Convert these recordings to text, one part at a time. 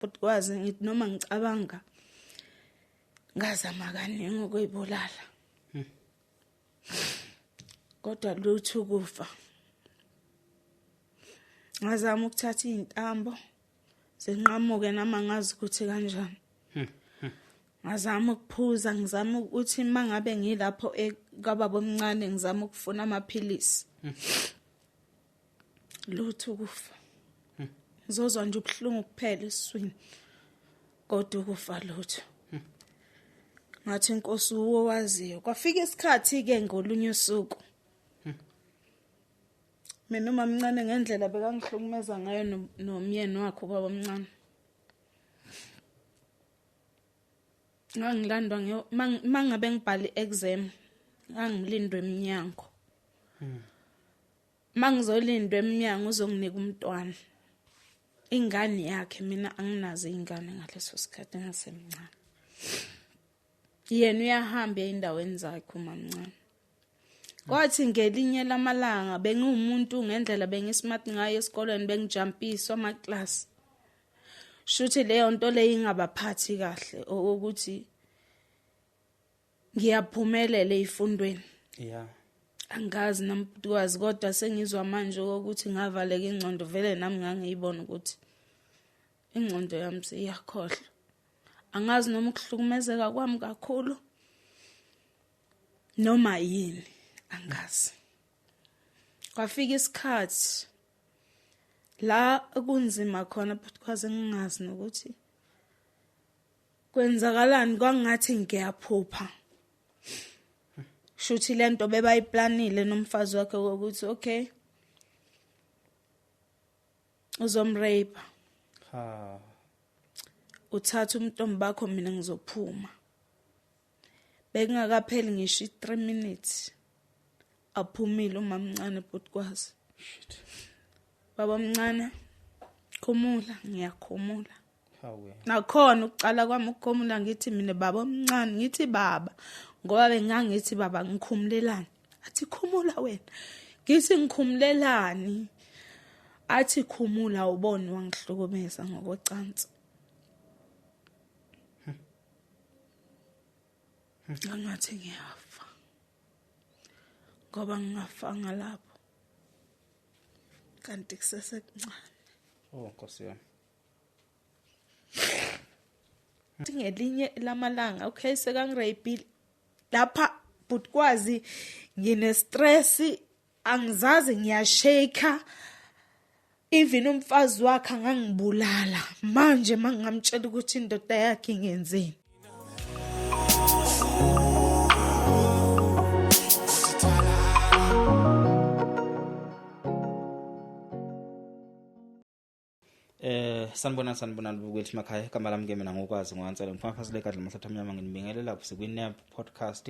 Kwazi ngithi noma ngicabanga ngazama kaningi ukuyibulala. Kodwa lutho ukufa. Ngazama ukuthatha izintambo zinqamuke nami angazi ukuthi kanjani. Ngazama ukuphuza, ngizama ukuthi mangabe ngilapho kababa omncane ngizama ukufuna amaphilisi. Lutho ukufa. Ngizozwa nje ubuhlungu kuphela esiswini. Kodwa ukufa lutho. Ngathi inkosi uwo waziyo. Kwafika isikhathi ke ngolunye usuku. Mina umamncane ngendlela bekangihlukumeza ngayo nomyeni wakhe ubaba omncane. Ngangilandwa mangabe ngibhala i-exam, ngangilindwe eminyango. Mangizolindwa eminyango uzonginika umntwana. Ingane yakhe mina anginazo ingane ngaleso sikhathi ngasemncane. Yena uyahamba endaweni zakhe umamncane. Kwathi ngelinye lamalanga bengiwumuntu ngendlela bengismart ngayo esikolweni bengijumpiswa ama class. Shuthi leyo nto leyo ingabaphathi kahle ukuthi ngiyaphumelela ezifundweni. Yeah. Angazi namntukwazi kodwa sengizwa manje ukuthi ngavaleka ingqondo vele nami ngangiyibona ukuthi ingqondo yami seyiyakhohlwa. Angazi noma ukuhlukumezeka kwami kakhulu noma yini, angazi. Kwafika isikhathi la kunzima khona but kwaze ngingazi nokuthi kwenzakalani, kwangathi ngiyaphupha. Shuthi lento bebayiplanile nomfazi wakhe ukuthi okay uzomrape. Ha. Uthatha umntombi bakho mina ngizophuma. Bekungakapheli ngisho i3 minutes aphumile umamncane but kwazi. Shit. Baba omncane khumula, ngiyakhumula. Hawe. Nakhona ukucala kwami ukukhumula ngithi mina baba omncane, ngithi baba ngoba bengangithi baba ngikhumulelani. Athi khumula wena. Ngithi ngikhumulelani. Athi khumula ubone wangihlukumeza ngokocansi. Ngathi ngiyafa. Ngoba ngingafanga lapho. Kanti kusesekuncane. Oh Nkosi yami. Ngelinye lamalanga okay sekangirapile lapha but kwazi ngine stress angizazi ngiyashake even umfazi wakhe angangibulala manje mangingamtshela ukuthi indoda yakhe ingenzeni. Sanibona sanibona bukeli emakhaya, igama lami ke mina ngokwazi ngwansela ngifana phasi lekadla mahlathi amnyama nginibingelela kusikwi-NAB podcast.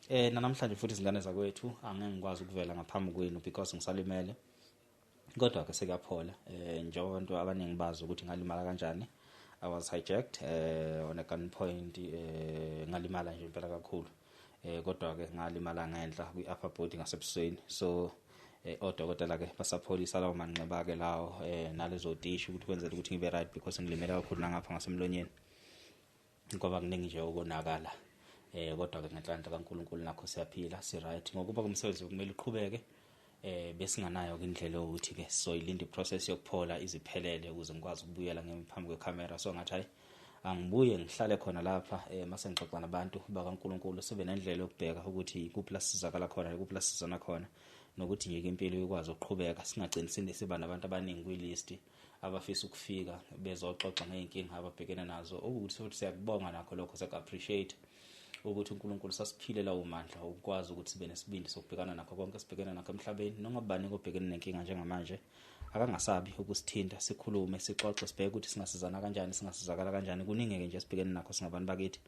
Namhlanje futhi izingane zakwethu angeke ngikwazi ukuvela ngaphambi kwenu because ngisalimele. Kodwa ke sekuyaphola. Njengoba abantu abaningi bazi ukuthi ngalimala kanjani. I was hijacked on a gunpoint, ngalimala nje impela kakhulu. Kodwa ke ngalimala ngenhla kwi-upper body ngasebusweni. So odokotela ke basapholisa lawo manxeba ke lawo nalezo tishu ukuthi kwenzele ukuthi ngibe right because ngilimele kakhulu nangapha ngasemlonyeni. Ngoba kuningi nje ukonakala. Kodwa ke ngenhlanhla kaNkuluNkulu nakho siyaphila, si right. Ngokuba kumsebenzi kumele uqhubeke. Besinganayo indlela yokuthi ke soyilinda iprocess yokuphola iziphelele ukuze ngikwazi ukubuyela ngephambi kwecamera. So ngathi hayi angibuye ngihlale khona lapha mase ngixoxa nabantu bakaNkuluNkulu sibe nendlela yokubheka ukuthi kuphi la sizakala khona kuphi la sizana khona nokuthi nje impilo ikwazi ukuqhubeka singagcini siba nabantu abaningi kwilist abafisa ukufika bezoxoxa ngeenkinga ababhekene nazo. Ukuthi futhi siyakubonga nakho lokho, siyaku-appreciate ukuthi uNkulunkulu sasiphile lawo mandla ukwazi ukuthi sibe nesibindi sokubhekana nakho konke sibhekene nakho emhlabeni. Noma ubani obhekene nenkinga njengamanje akangasabi ukusithinta, sikhulume, sixoxe, sibheke ukuthi singasizana kanjani, singasizakala kanjani. Kuningi-ke nje sibhekene nakho singabantu bakithi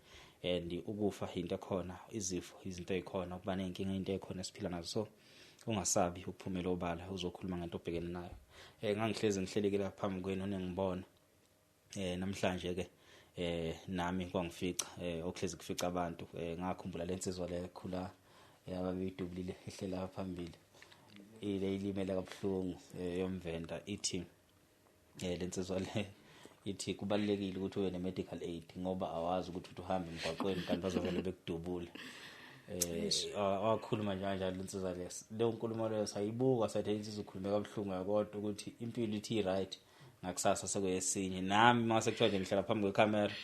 and ukufa into ekhona, izifo izinto ezikhona, ukuba ney'nkinga into ekhona esiphila nazo. So ungasabi ukuphumela obala uzokhuluma ngento obhekene nayo. Ngangihlezi ngihleleke lapha phambi kwenu ningibona. Namhlanje ke nami kwangifica okuhlezi kufica abantu. Ngakhumbula lensizwa le khula ababeyidubulile ihlela phambili ile ilimele kabuhlungu yomvenda ithi lensizwa le Ithi kubalulekile ukuthi ube ne-medical aid ngoba awazi ukuthi uhambe emgwaqweni kanti bazovele bekudubule. Wakhuluma nje kanjalo insizwa leyo nkulumo leyo sayibuka sathi insizwa ikhulume kabuhlungu kodwa ukuthi impilo ithi right ngakusasa sekuyesinye. Nami mase kuthiwa nje ngihlala phambi kwekhamera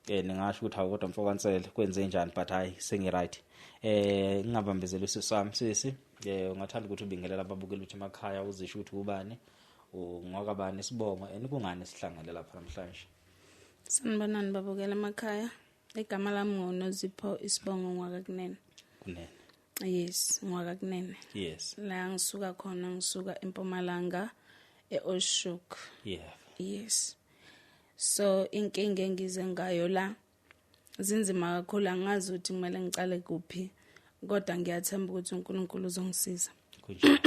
ningasho ukuthi hawu kodwa mfokansele kwenze njani, but hayi sengi right. Ngingabambezeli usisi wami. Sisi, ungathanda ukuthi ubingelela ababukeli ukuthi emakhaya, uzisho ukuthi ubani, ungwakabani isibongo, and kungani sihlangene lapha namhlanje? Sanibonani babukela emakhaya. Igama lami nguNozipho, isibongo ngwakaKunene. Kunene. Yes, ngwakaKunene. Yes. La ngisuka khona, ngisuka eMpumalanga eOshoek. Yeah. Yes. So inkinga engize ngayo la zinzima kakhulu, angazi ukuthi kumele ngicale kuphi, kodwa ngiyathemba ukuthi uNkulunkulu uzongisiza. Kunjalo.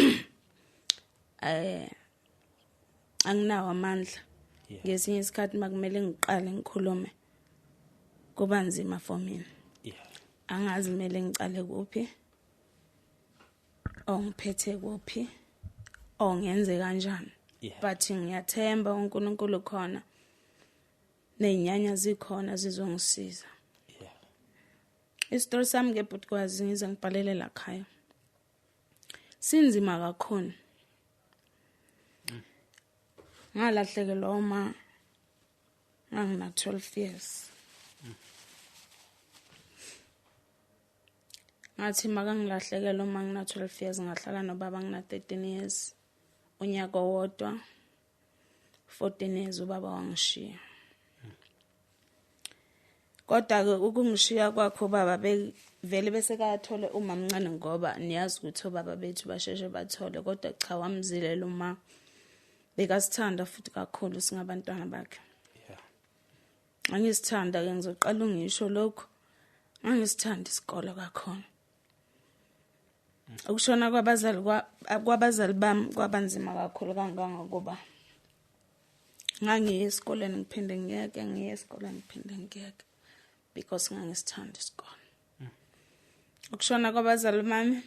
Anginawo amandla. Ngesinye isikhathi makumele ngiqale ngikhulume kuba nzima for mina. Angazi kumele ngicale kuphi, ongiphethe kuphi, ongenze kanjani. But ngiyathemba uNkulunkulu khona, nezinyanya zikhona zizongisiza. Isitori sami ke bhuti ngize ngibhalele la khaya. Sinzima kakhulu. Ngalahlekelwa uma ngangina 12 years. Ngathi makangilahlekelwa uma ngina 12 years, ngahlala nobaba ngina 13 years. Unyaka owodwa 14 years ubaba wangishiya. Kodwa ke ukungishiya kwakho baba vele bese kayathole uma mncane, ngoba niyazi ukuthi obaba bethu basheshe bathole, kodwa cha wamzilela uma bekasithanda futhi kakhulu singabantwana bakhe. Angisithanda ke, ngizoqala ngisho lokho, angisithanda isikole kakhulu. Ukushona kwabazali bami kwabanzima kakhulu kangangokuba ngangiye esikoleni ngiphinde ngiyeke, ngiye esikoleni ngiphinde ngiyeke, because ngangisithanda isikole. Ukushona kwabazali bami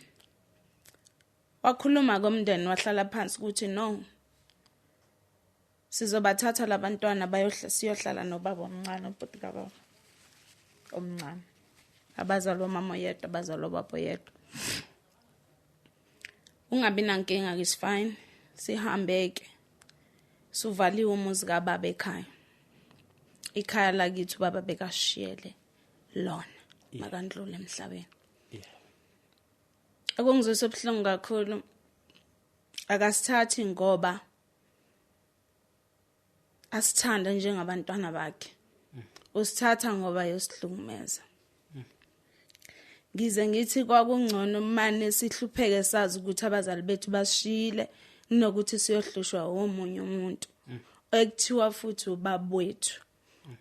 wakhuluma komndeni, wahlala phansi ukuthi no, sizobathatha labantwana siyohlala nobaba omncane, ubhuti kababa omncane, abazali bomama oyedwa, abazali bobaba oyedwa. Ungabi nankinga, is fine, sihambeke. Suvaliwe umuzi kababa ekhaya. Ikhaya lakithi ubaba bekashiyele lona makandlule emhlabeni. Akungizwisa ubuhlungu kakhulu, akasithathi ngoba asithanda njengabantwana bakhe. Usithatha ngoba yosihlukumeza. Ngize ngithi kwakungcono mane sihlupheke sazi ukuthi abazali bethu basishiyile kunokuthi siyohlushwa omunye umuntu ekuthiwa futhi ubaba wethu,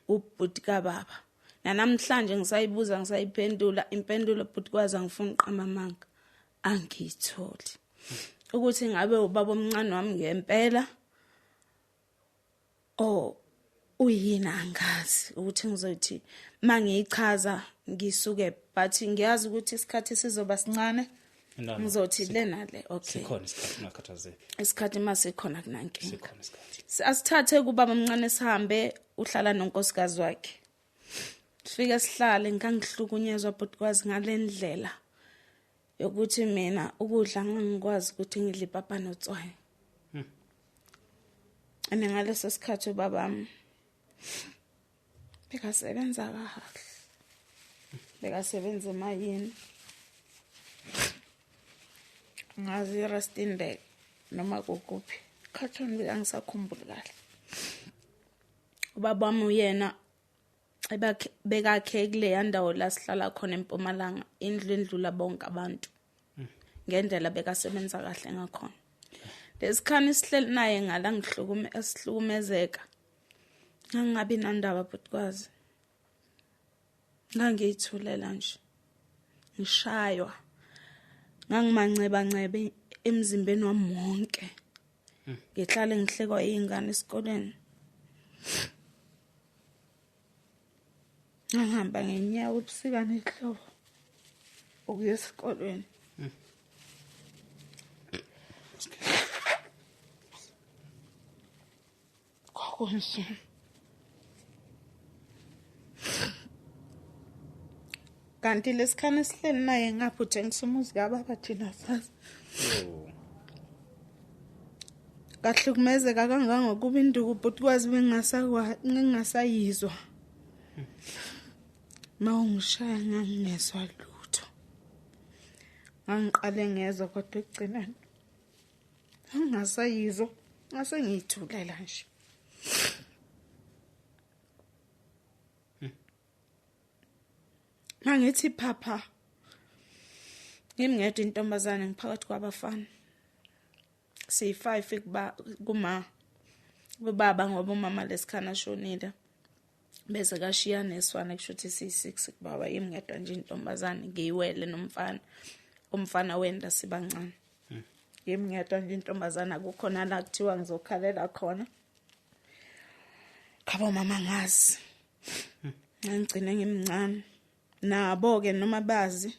ubhuti kababa. Namhlanje ngisayibuza, ngisayiphendula impendulo bhuti kwazi, angifuni uqamba amanga, angiyitholi ukuthi ngabe ubaba omncane wami ngempela oh uyini, angazi ukuthi ngizothi mangiyichaza ngisuke, but ngiyazi ukuthi isikhathi sizoba sincane. Ngizothi lena le okay, sikhona isikhathi, ungakhathazeki, isikhathi masikhona kunankinga, sikhona isikhathi. Asithathe kubaba omncane sihambe, uhlala nonkosikazi wakhe. Sifike sihlale, ngangihlukunyezwa bhuti kwazi ngalendlela yokuthi mina ukudla ngangikwazi ukuthi ngidle ipapa notswayi. Ene ngaleso sikhathi ubabami bekasebenza kahle, bekasebenza emayini, ngazi iRustenburg noma kukuphi, Carlton, angisakhumbuli kahle. Ubaba wami uyena bekakhe kuleya ndawo la sihlala khona eMpumalanga, indlu endlula bonke abantu ngendlela bekasebenza kahle ngakhona. Lesikhani sihleli naye ngala esihlukumezeka, ngangabi nandaba bhuti kwazi, ngangiyithulela nje, ngishaywa, ngangimanceba ncebe emzimbeni wami wonke, ngihlale ngihlekwa izingane esikoleni. Ngihamba ngenyawo ubusika nehlobo ukuya esikolweni. Kwakunzima. Kanti lesikhane sihleli naye ngapha uthengisa umuzi kababa, thina sazi. Oh. Kahlukumezeka kangangokuba induku bhuti kwazi bengingasayizwa. Mawungishaya ngangingezwa lutho. Ngangiqale ngezwa kodwa ekugcineni angingasayizwa, ngase ngiyithulela nje. Mangithi phapha ngimngedwa intombazane ngiphakathi kwabafana. Siyi-5 kuba kuma kubaba ngoba umama lesikhana ashonile. Bese kashiya neswana, kusho ukuthi siyi-6 kubaba, yimi ngedwa nje intombazane, ngiyiwele nomfana. Umfana wenda sibancane. Yimi ngedwa nje intombazane, akukho nala kuthiwa ngizokhalela khona. Khabo mama ngazi. Ngigcine ngimncane. Nabo ke noma bazi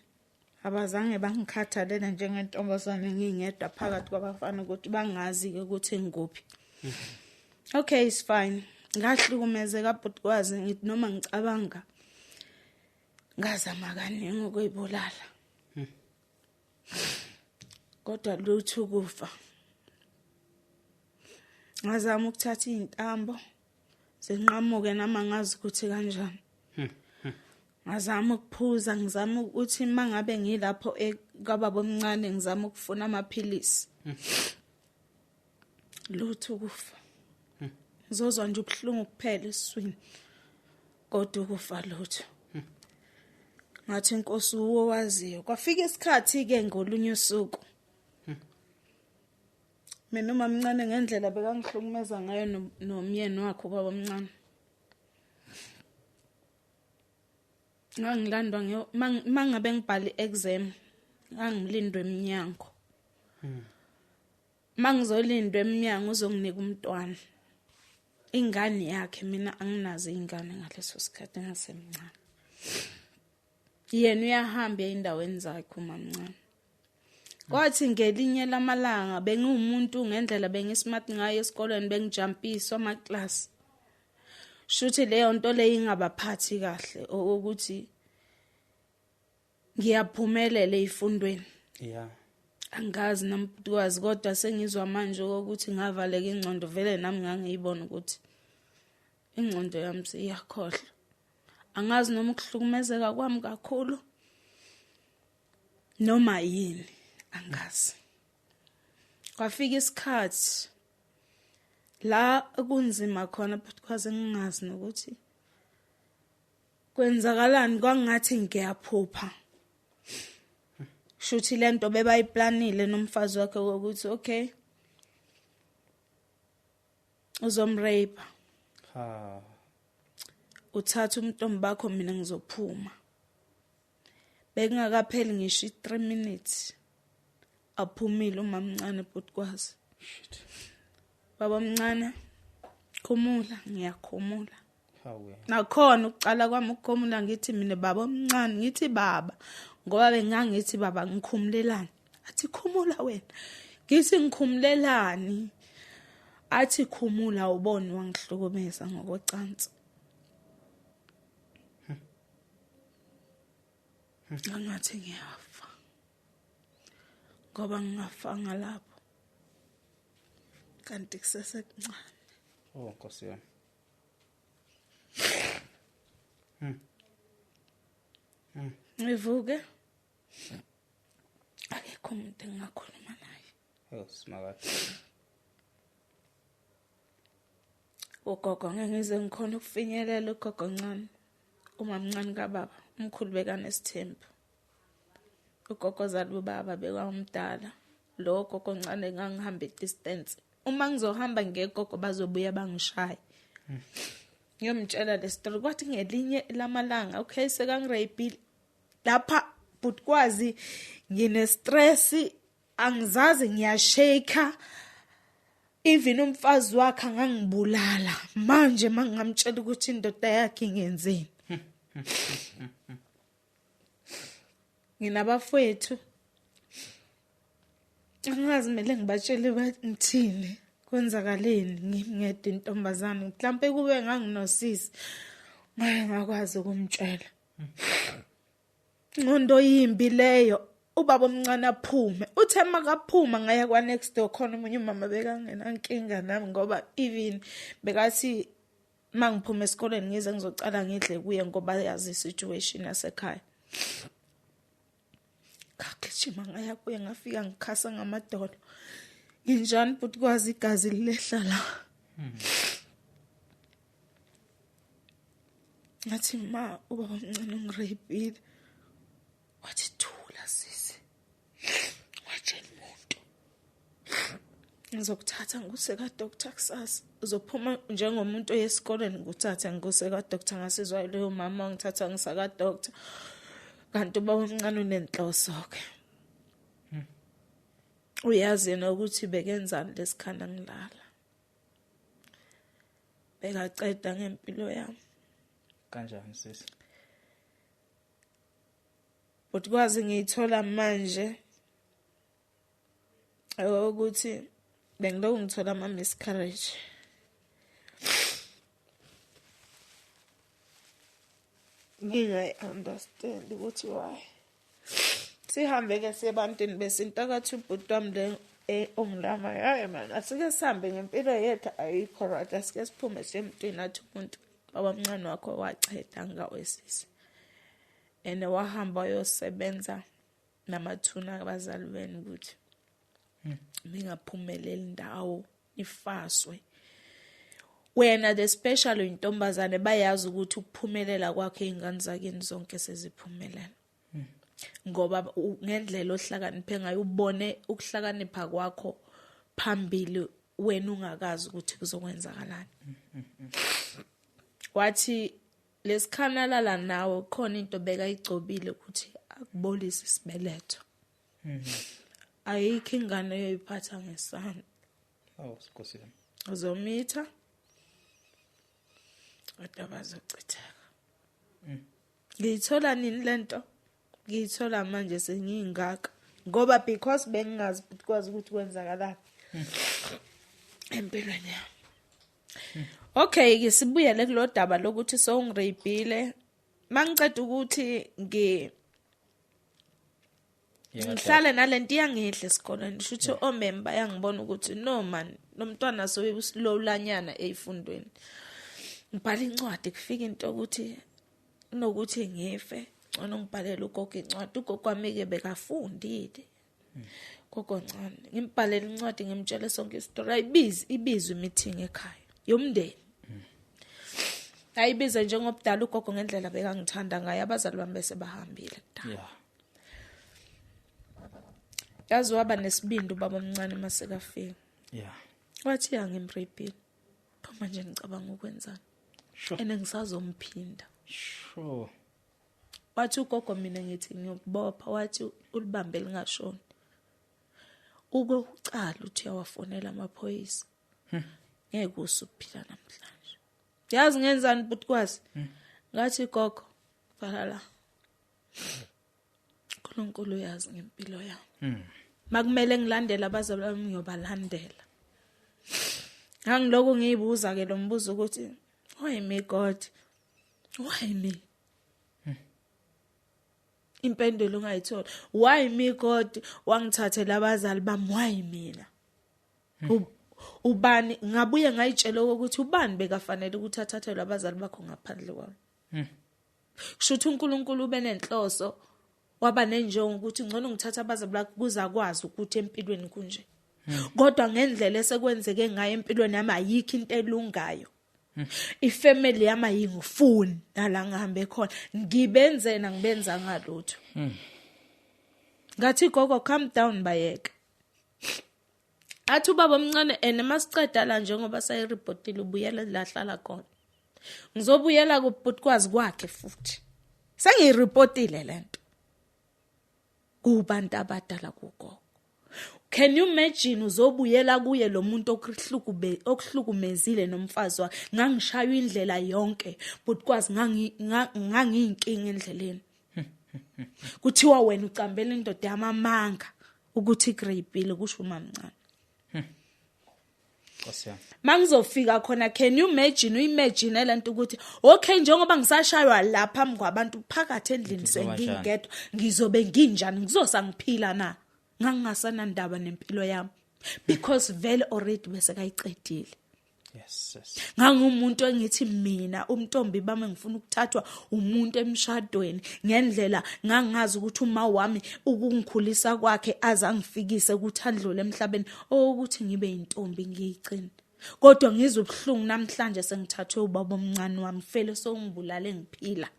abazange bangikhathalele njengentombazane ngingedwa phakathi kwabafana ukuthi bangazi ke ukuthi ngikuphi. Okay, it's fine. Ngahlukumezeka bhuti kwazi, ngithi noma ngicabanga ngazama kaningi ukuyibulala. Kodwa lutho ukufa. Ngazama ukuthatha izintambo zinqamuke nami angazi ukuthi kanjani. Ngazama ukuphuza, ngizama ukuthi mangabe ngilapho kababa omncane ngizama ukufuna amaphilisi. Lutho ukufa. Ngizozwa nje ubuhlungu kuphela esiswini. Kodwa ukufa lutho. Ngathi inkosi uwo waziyo. Kwafika isikhathi ke ngolunye usuku. Mina umamncane ngendlela bekangihlukumeza ngayo nomyeni wakhe ubaba omncane. Ngangilandwa mangabe ngibhala i-exam, ngangilindwe eminyango. Mangizolindwa eminyango uzonginika umntwana. Ingane yakhe, mina anginazo ingane ngaleso sikhathi ngasemncane. Yena uyahamba endaweni zakhe umamncane. Kwathi ngelinye lamalanga bengiwumuntu ngendlela bengismart ngayo esikolweni, bengijumpiswa ama class. Shuthi leyo nto leyo ingabaphathi kahle ukuthi ngiyaphumelela ezifundweni. Yeah. Angazi namntukazi, kodwa sengizwa manje ukuthi ngavaleka ingqondo vele nami ngangiyibona ukuthi ingqondo yami seyiyakhohlwa. Angazi noma ukuhlukumezeka kwami kakhulu noma yini, angazi. Kwafika isikhathi la kunzima khona but kwaze ngingazi nokuthi kwenzakalani, kwangathi ngiyaphupha. Shuthi lento bebayiplanile nomfazi wakhe ukuthi okay uzomrape. Ha. Uthatha umntombi bakho, mina ngizophuma. Bekungakapheli ngisho i3 minutes aphumile umamncane bhuti kwazi. Shit. Baba omncane, khumula, ngiyakhumula. Hawe. Nakhona ukucala kwami ukukhumula, ngithi mina baba omncane, ngithi baba ngoba bengangithi baba ngikhumulelani, athi khumula wena. Ngithi ngikhumulelani, athi khumula ubone wangihlukumeza ngokocansi. Ngathi ngiyafa ngoba ngingafanga lapho kanti kusesekuncane. Oh Nkosi yami. Ngivuke akekho umuntu engingakhuluma naye. Oh simakade. Ugogo ngeke ngize ngikhona ukufinyelela ugogo ncane. Umamncane kababa, umkhulu bekanesithembu. Ugogo zali ubaba bekwamdala. Lo gogo ncane ngangihamba distance. Uma ngizohamba ngegogo bazobuya bangishaye. Ngiyomtshela le story, kwathi ngelinye lamalanga okay sekangirapile lapha but kwazi ngine stress, angizazi, ngiyashake. Even umfazi wakhe angangibulala manje mangingamtshela ukuthi indoda yakhe ingenzeni. Nginabafowethu, angazi kumele ngibatshele ngithini, kwenzakaleni, ngimngedwa intombazane. Mhlambe kube nganginosisi ngake ngakwazi ukumtshela. Ngqondo yimbi leyo. Ubaba omncane aphume, uthe makaphuma ngaya kwa next door, khona omunye umama bekangenankinga nami, ngoba even bekathi mangiphuma esikoleni ngize ngizocala ngidle kuye, ngoba yazi situation yasekhaya. Ngagijima ngaya kuye, ngafika ngikhasa ngamadolo, nginjani bhuti kwazi igazi lilehla la. Ngathi ma ubaba omncane ungireyipile. Wathi thula sisi, watshela umuntu ngizokuthatha ngikuse ka-doctor kusasa, uzophuma njengomuntu oyesikoleni, ngikuthathe ngikuse ka-doctor. Ngasizwa leyo mama ngithatha ngisa ka-doctor, kanti ubaba omncane unenhloso-ke. Uyazi yena ukuthi bekenzani lesikhanda ngilala, bekaceda ngempilo yami. Kanjani sisi? But kwazi ngiyithola manje ukuthi bengilokhu ngithola ama-miscarriage. Ngingayi-understand ukuthi why. Sihambe-ke siye ebantwini besintu, akathi ubhuti wami le ongilama, hayi man, asike sihambe ngempilo yethu ayikho right, asike siphume siye emntwini. Athi umuntu baba mncane wakho wacheda ngawe sisi, and wahamba wayosebenza namathuna abazali benu ukuthi ningaphumeleli ndawo, ifaswe wena the special intombazane. Bayazi ukuthi ukuphumelela kwakho izingane zakini zonke seziphumelela, ngoba ngendlela ohlakaniphe ngayo ubone ukuhlakanipha kwakho phambili, wena ungakazi ukuthi kuzokwenzakalani. Wathi lesikhanalala nawe khona into bekayigcobile ukuthi akubolise isibeletho, ayikho ingane oyoyiphatha ngesandla. Oh Nkosi yami. Uzomitha kodwa bazochitheka. Ngiyithola nini lento? Ngiyithola manje sengiyingaka, ngoba because bengingazi kwazi ukuthi kwenzakalani empilweni yami. Okay ke, sibuyele kulo daba lokuthi sowungireyibhile. Mangiceda ukuthi ngihlale nalento iyangidla esikoleni, shuthi omem bayangibona ukuthi no man, lo mntwana soyuslowlanyana eyifundweni. Ngibhala incwadi, kufika into ukuthi kunokuthi ngife ngcono ngibhalele ugogo incwadi. Ugogo wami-ke bekafundile, gogo ncane, ngimbhalele incwadi ngimtshele sonke isitori. Ayibizi ibizwe imeeting ekhaya yomndeni, ayibize njengobudala ugogo ngendlela bekangithanda ngayo, abazali bami bese bahambile kudala. Yazi waba nesibindi ubaba omncane masekafika. Wathi angimreyibhile, pho manje ngicabanga ukwenzani? Ene ngisazomphinda. Wathi ugogo mina ngithi ngiyokubopha, wathi ulibambe lingashoni. Uke ucala uthi uyawafonela amaphoyisa, ngeke usuphila namhlanje. Yazi ngenzani bhuti kwazi? Ngathi gogo vala la, uNkulunkulu uyazi ngempilo yami, makumele ngilandele abazali bami ngiyobalandela. Ngangilokhu ngiyibuza ke lo mbuzo ukuthi why me God, why me? Impendulo ungayithola, why me God? Wangithathela abazali bami, why mina? Ubani ngabuye ngayitshela ukuthi ubani bekafanele ukuthi athathelwe abazali bakho ngaphandle kwami? Kusho ukuthi uNkulunkulu ube nenhloso, waba nenjongo ukuthi ngcono ngithatha abazali bakho kuzakwazi ukuthi empilweni kunje. Kodwa ngendlela esekwenzeke ngayo empilweni yami ayikho into elungayo. Ifamily yami ayingifuni, nala ngihambe khona ngibenzena ngibenza ngalutho. Ngathi gogo calm down, bayeke. Athi ubaba omncane ene masiceda la njengoba sayiripotile ubuyela la hlala khona, ngizobuyela kubhutikwazi kwakhe futhi sengiyiripotile lento kubantu abadala kugogo. Can you imagine uzobuyela kuye lo muntu okuhlukumezile nomfazi wakhe? Ngangishaywa indlela yonke but kwazi ngangiyinkinga endleleni, kuthiwa wena ucambela indoda yamamanga ukuthi igreyipile, kusho umamncane. Mangizofika khona, can you imagine, uimagine lento ukuthi okay, njengoba ngisashaywa lapha phambi kwabantu phakathi endlini sengingedwa, ngizobe nginjani, ngizosangiphila na? Ngangingasanandaba nempilo yami because vele already bese kayicedile. Yes, yes. Ngangumuntu engithi mina umntombi bami ngifuna ukuthathwa umuntu emshadweni ngendlela ngangazi ukuthi uma wami ukungikhulisa kwakhe azangifikise ukuthi andlule emhlabeni, ukuthi ngibe intombi ngiyigcine. Kodwa ngizwe ubuhlungu namhlanje sengithathwe ubaba omncane wami, fele songibulale ngiphila.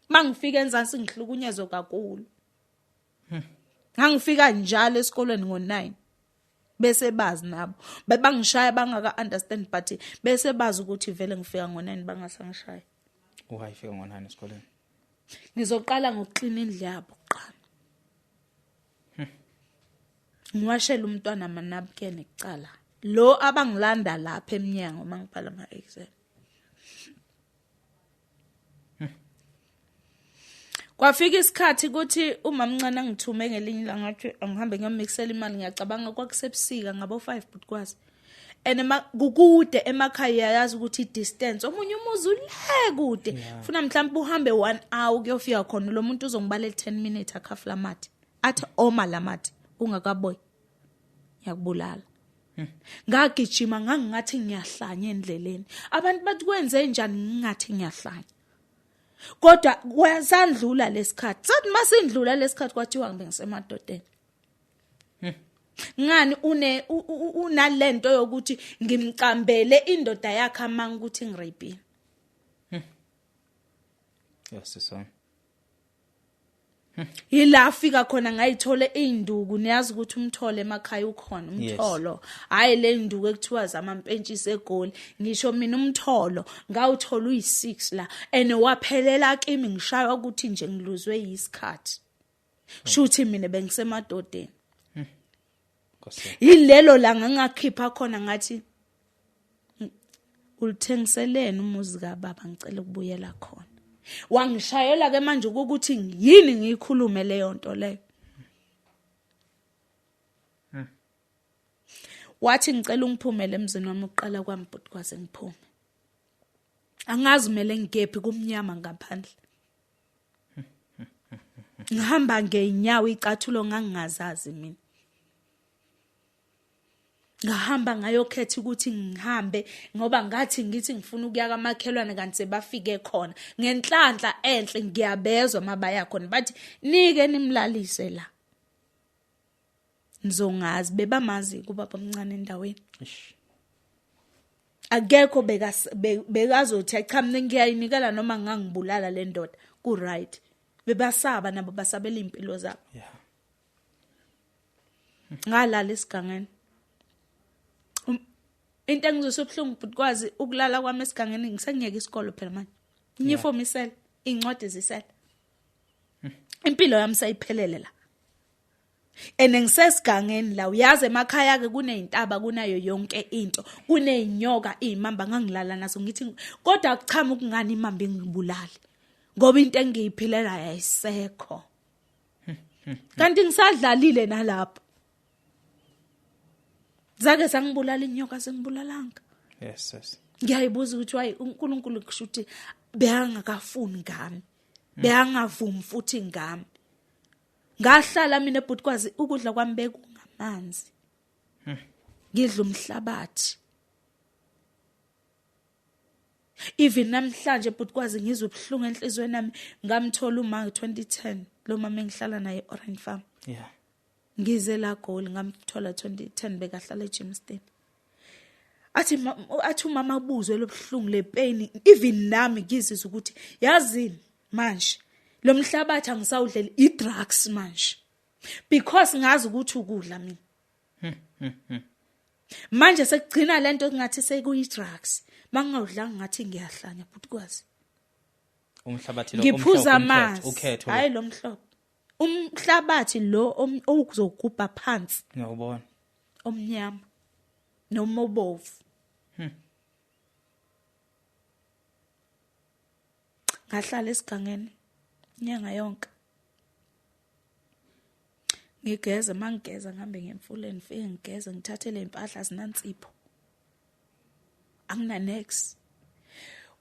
Mangifika enzansi ngihlukunyezwe kakhulu. Ngangifika njalo esikolweni ngo9. Bese bazi nabo bebangishaya bangaka understand, but bese bazi ukuthi vele ngifika ngo9 bangasangishaya. Why ifika ngo9 esikoleni? Ngizoqala ngokuklina indlu yabo kuqala. Ngiwashela umntwana amanapkin kuqala. Lo abangilanda lapha eminyango mangibhala ama exam. Kwafika isikhathi ukuthi umamncane angithume ngelinye ilanga, ngathi angihambe ngiyomixela imali, ngiyacabanga kwakusebusika ngabo 5 but kwazi. And kukude emakhaya, yazi ukuthi distance omunye umuzi ule kude, funa mhlawumbe uhambe 1 hour kuyofika khona, lo muntu uzongibalela 10 minutes akhafula amathi, athi oma lamathi ungakaboyi ngiyakubulala. Ngagijima ngangingathi ngiyahlanya endleleni, abantu bathi kwenze njani, ngingathi ngiyahlanya. Kodwa kwasandlula lesikhathi, sathi masindlula lesikhathi kwathiwa ngibe ngisemadodeni. Ngani une unalento yokuthi ngimcambele indoda yakhe amanga ukuthi ngirapile. Yes sisona. Yila afika khona ngayithola induku, niyazi ukuthi umtholo emakhaya ukhona umtholo, hayi le induku ekuthiwa zamampentshisi eGoli, ngisho mina umtholo ngawuthola uyi6 la, and waphelela kimi ngishaywa ukuthi nje ngiluzwe yisikhathi. Shuthi mina bengisemadodeni. Yilelo la ngangakhipha khona ngathi ulithengiselene umuzi kababa, ngicela ukubuyela khona. Wangishayela ke manje ukuthi yini ngiyikhulume leyo nto leyo. Wathi ngicela ungiphumele emzini wami, uqala kwami but kwaze ngiphume. Angazi kumele ngigephi kumnyama ngaphandle. Ngihamba ngeenyawo, icathulo ngangingazazi mina. Ngahamba ngayokhetha ukuthi ngihambe ngoba ngathi ngithi ngifuna ukuya kamakhelwane kanti sebafike khona. Ngenhlanhla enhle ngiyabezwa mabaya khona bathi nike nimlalise la. Nizongazi bebamazi kubaba omncane endaweni. Akekho bekazothi cha mina ngiyayinikela noma ngangibulala le ndoda, ku right. Bebasaba nabo, basabela impilo zabo. Yeah. Ngalala esigangeni. Into engizwisa ubuhlungu but kwazi ukulala kwami esigangeni, ngisengiyeka isikolo phela manje. Uniform isele, incwadi zisele. Impilo yami seyiphelele la. Ene ngisesigangeni la, uyazi emakhaya ke kunezintaba, kunayo yonke into, kuneyinyoka, izimamba ngangilala nazo ngithi kodwa akuchama ukungani imamba ingibulale ngoba into engiyiphilela ayisekho. Kanti ngisadlalile nalapho. Zake sangibulala inyoka, sengibulalanga. Yes, yes. Ngiyayibuza ukuthi why uNkulunkulu kusho ukuthi beyangakafuni ngami, beyangavumi futhi ngami. Ngahlala mina but kwazi ukudla kwami bekungamanzi. Ngidla umhlabathi. Even namhlanje but kwazi ngizwe ubuhlungu enhlizweni yami, ngamthola uma 2010 lo mama engihlala naye Orange Farm. Yeah. Ngize la Goli ngamthola 2010 bekahlala eGermiston. Athi athi umama abuzwe lobuhlungu le pain, even nami ngizizwa ukuthi yazini manje lo mhlabathi angisawudlela i-drugs manje because ngazi ukuthi ukudla mina. Manje sekugcina lento ngathi sekuyi drugs, mangawudlanga ngathi ngiyahlanya but kwazi umhlabathi lo ngiphuza amanzi, ukhetho hayi lo mhlobo umhlabathi lo ozogubha phansi, ngiyawubona omnyama noma obovu. Ngahlala esigangeni inyanga yonke. Ngigeze, mangigeza ngihambe ngemfuleni, ngifike ngigeze, ngithathe le mpahla zinansipho. Angina next.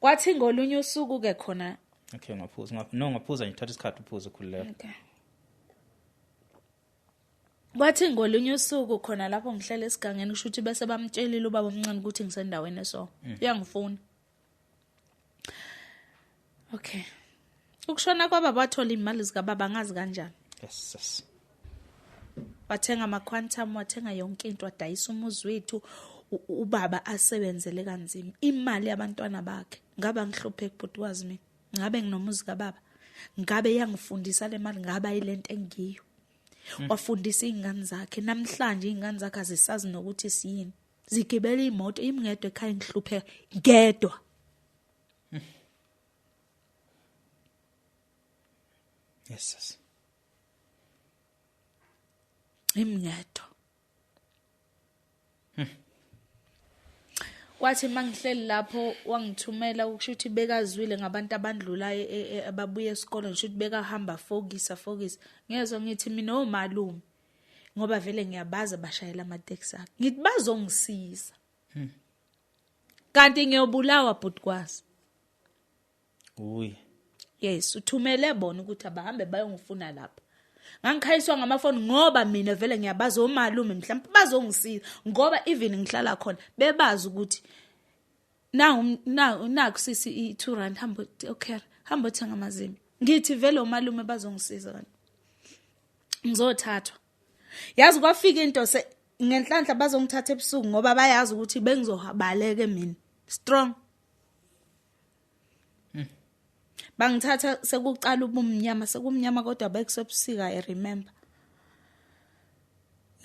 Kwathi ngolunye usuku ke khona. Okay, ngaphuza. No, ngaphuza nje, thatha isikhathi uphuze ukhululeka. Okay. Kwathi ngolunye usuku khona lapho ngihlele esigangeni, kusho ukuthi bese bamtshelile ubaba omncane ukuthi ngisendaweni eso. Uyangifuna. Okay. Ukushona kwababa wathola imali zikababa ngazi kanjani. Yes, yes. Wathenga ama quantum, wathenga yonke into, wadayisa umuzi wethu, ubaba asebenzele kanzima. Imali yabantwana bakhe. Ngaba ngihlupheka bhuti wazi mina. Ngabe nginomuzi kababa. Ngabe yangifundisa le mali, ngaba yilento engiyo. Wafundisa izingane zakhe. Namhlanje izingane zakhe azisazi nokuthi siyini. Zigibela imoto imngedwa ekhaya, ngihlupheka ngedwa. Yes, yes. Imngedwa. Kwathi mangihleli lapho wangithumela, ukusho ukuthi bekazwile ngabantu abandlulayo ababuye esikoleni, ngisho ukuthi bekahamba fokisa. Ngezwe ngithi mina omalume, ngoba vele ngiyabaza bashayela amateksi akhe. Ngithi bazongisiza. Kanti ngiyobulawa bhuti kwazi. Uyi. Yes, uthumele bona ukuthi abahambe bayongifuna lapha. Ngangikhayiswa ngamafoni ngoba mina vele ngiyabaza omalume, mhlawumbe bazongisiza ngoba even ngihlala khona bebazi ukuthi naku sisi i2 rand hamba, okay, hamba othenga amazinyo. Ngithi vele omalume bazongisiza kanti ngizothathwa. Yazi kwafika into se ngenhlanhla bazongithatha ebusuku ngoba bayazi ukuthi bengizobaleke mina strong. Bangithatha sekuqala ubumnyama, sekumnyama kodwa bekusebusika, I remember.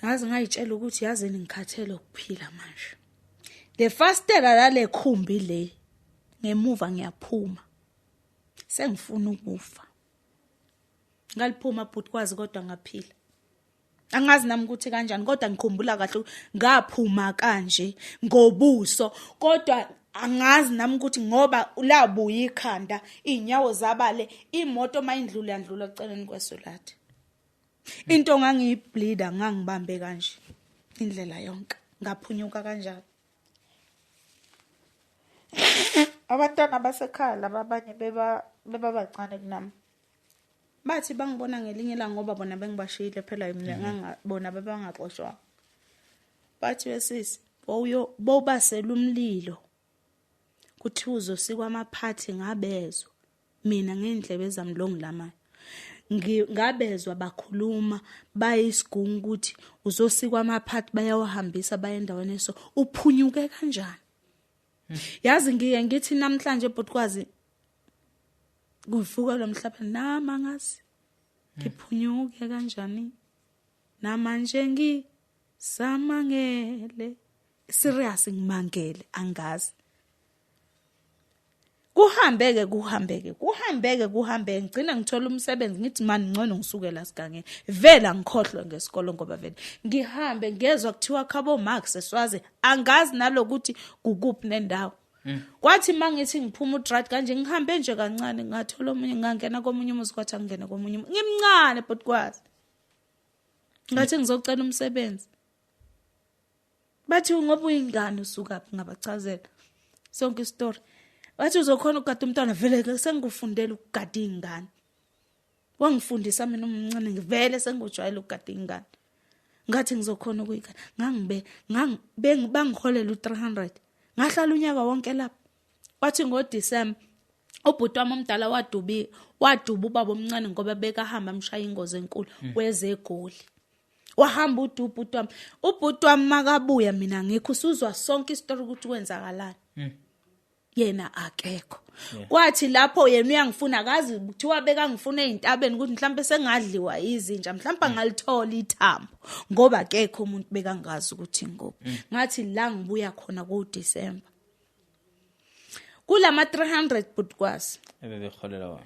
Ngaze ngayitshela ukuthi yazini ngikhathele ukuphila manje. Le fastela lale khumbi le ngemuva ngiyaphuma. Sengifuna ukufa. Ngaliphuma bhuti kwazi kodwa ngaphila. Angazi nami ukuthi kanjani kodwa ngikhumbula kahle ngaphuma kanje ngobuso, kodwa angazi nami ukuthi ngoba labuya ikhanda, inyawo zabale, imoto mayindlula yandlula eceleni kwesolathi. Into ngangiyibleeder ngangibambe kanje indlela yonke, ngaphunyuka kanjalo. Abantwana basekhaya laba abanye beba bancane kunami. Bathi bangibona ngelinye ilanga ngoba bona bengibashiyile phela mina ngangabona bebangaxoshwa. Bathi wesisi bowubasela umlilo kuthi uzosikwa amaphathi, ngabezwa mina ngendlebe zami lo ngilamayo. Ngabezwa bakhuluma bayisigungu ukuthi uzosikwa amaphathi, bayawahambisa baye endaweni eso, uphunyuke kanjani? Yazi ngiye ngithi namhlanje bhuti kwazi kuvuka lo mhlaba nami angazi ngiphunyuke kanjani, namanje ngisamangele, serious ngimangele, angazi. Kuhambeke ngigcina ngithola umsebenzi, ngithi mani ngcono ngisuke la sigangeni, vele angikhohlwe ngesikolo ngoba vele ngihambe ngezwe kuthiwa khabo Marx eSwazi, angazi nalokuthi kukuphi nendawo. Kwathi mangithi ngiphuma udrad kanje ngihambe nje kancane ngathola omunye, ngangena komunye umuzi, kwathi angene komunye, ngimncane but kwazi ngathi ngizocela umsebenzi, bathi ngoba uyingane usukaphi, ngabachazela sonke istory. Bathi uzokhona ukugada umntwana, vele sengikufundela ukugada ingane, wangifundisa mina umncane, ngivele sengujwayele ukugada ingane, ngathi ngizokhona ukuyigada. Bangiholela u300, ngahlala unyaka wonke lapho. Kwathi ngoDecember ubhuti wami omdala waduba ubaba omncane ngoba bekahamba amshaya ingozi enkulu weze eGoli. Wahamba uduba ubhuti wami makabuya mina ngikho, usuzwa sonke isitori ukuthi kwenzakalani. Yena akekho. Kwathi lapho yena uyangifuna, akazi kuthiwa bekangifuna ezintabeni ukuthi mhlawumbe sengadliwa izinja, mhlawumbe angalithola ithambo ngoba akekho umuntu bekangazi ukuthi ngoba. Ngathi la ngibuya khona ku December kulama 300 bhuti kwazi ebebeholela wona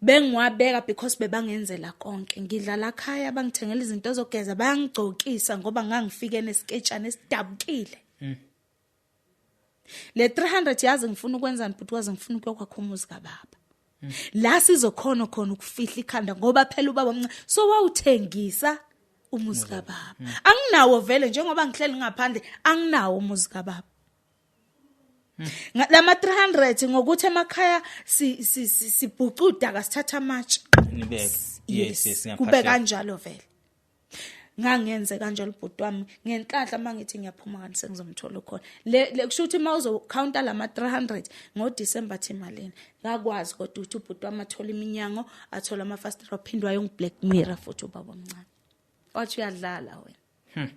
bengiwabeka because bebangenzela konke, ngidlala ekhaya, bangithengela izinto zokugeza, bayangigcokisa ngoba ngangifike nesiketshana esidabukile. Le 300 yazi ngifuna ukwenzani bhuti kwazi, ngifuna ukuyokwakha umuzi kababa. La sizokhona khona ukufihla ikhanda ngoba phela ubaba omncane so wawuthengisa Umuzi kababa. Anginawo vele, njengoba ngihleli ngaphandle, anginawo umuzi kababa. Lama 300 ngokuthi emakhaya si sibhucuda kasithatha amatshe nibeke. Yes, kube kanjalo vele. Ngangenze kanjalo bhuti wami ngenhlanhla, mangithi ngiyaphuma kanti sengizomthola khona. Le kusho ukuthi mawuzo counter lama 300 ngo December thi malini. Ngakwazi kodwa ukuthi ubhuti wami athola iminyango, athola amafastela, waphindwa yong Black Mirror futhi ubaba omncane. Wathi uyadlala wena.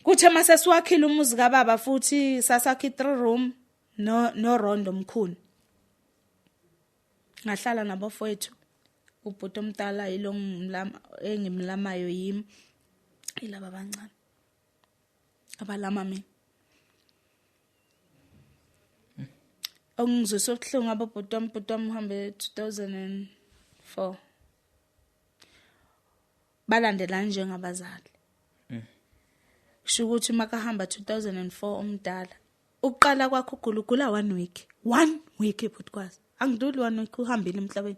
Kuthe mase siwakhile umuzi kababa futhi, sasakhe 3 room no rondo omkhulu. Ngahlala nabafowethu, ubhuti omdala yilo ngimlama engimlamayo yimi, ilaba abancane abalama mina. Okungizwisa ubuhlungu abobhuti wami, ubhuti wami uhambe 2004, balandelana njengabazali. Kusho ukuthi makahamba 2004 omdala, ukuqala kwakho ugula, ugula 1 week, 1 week bhuti kwazi angidluli 1 week uhambile emhlabeni.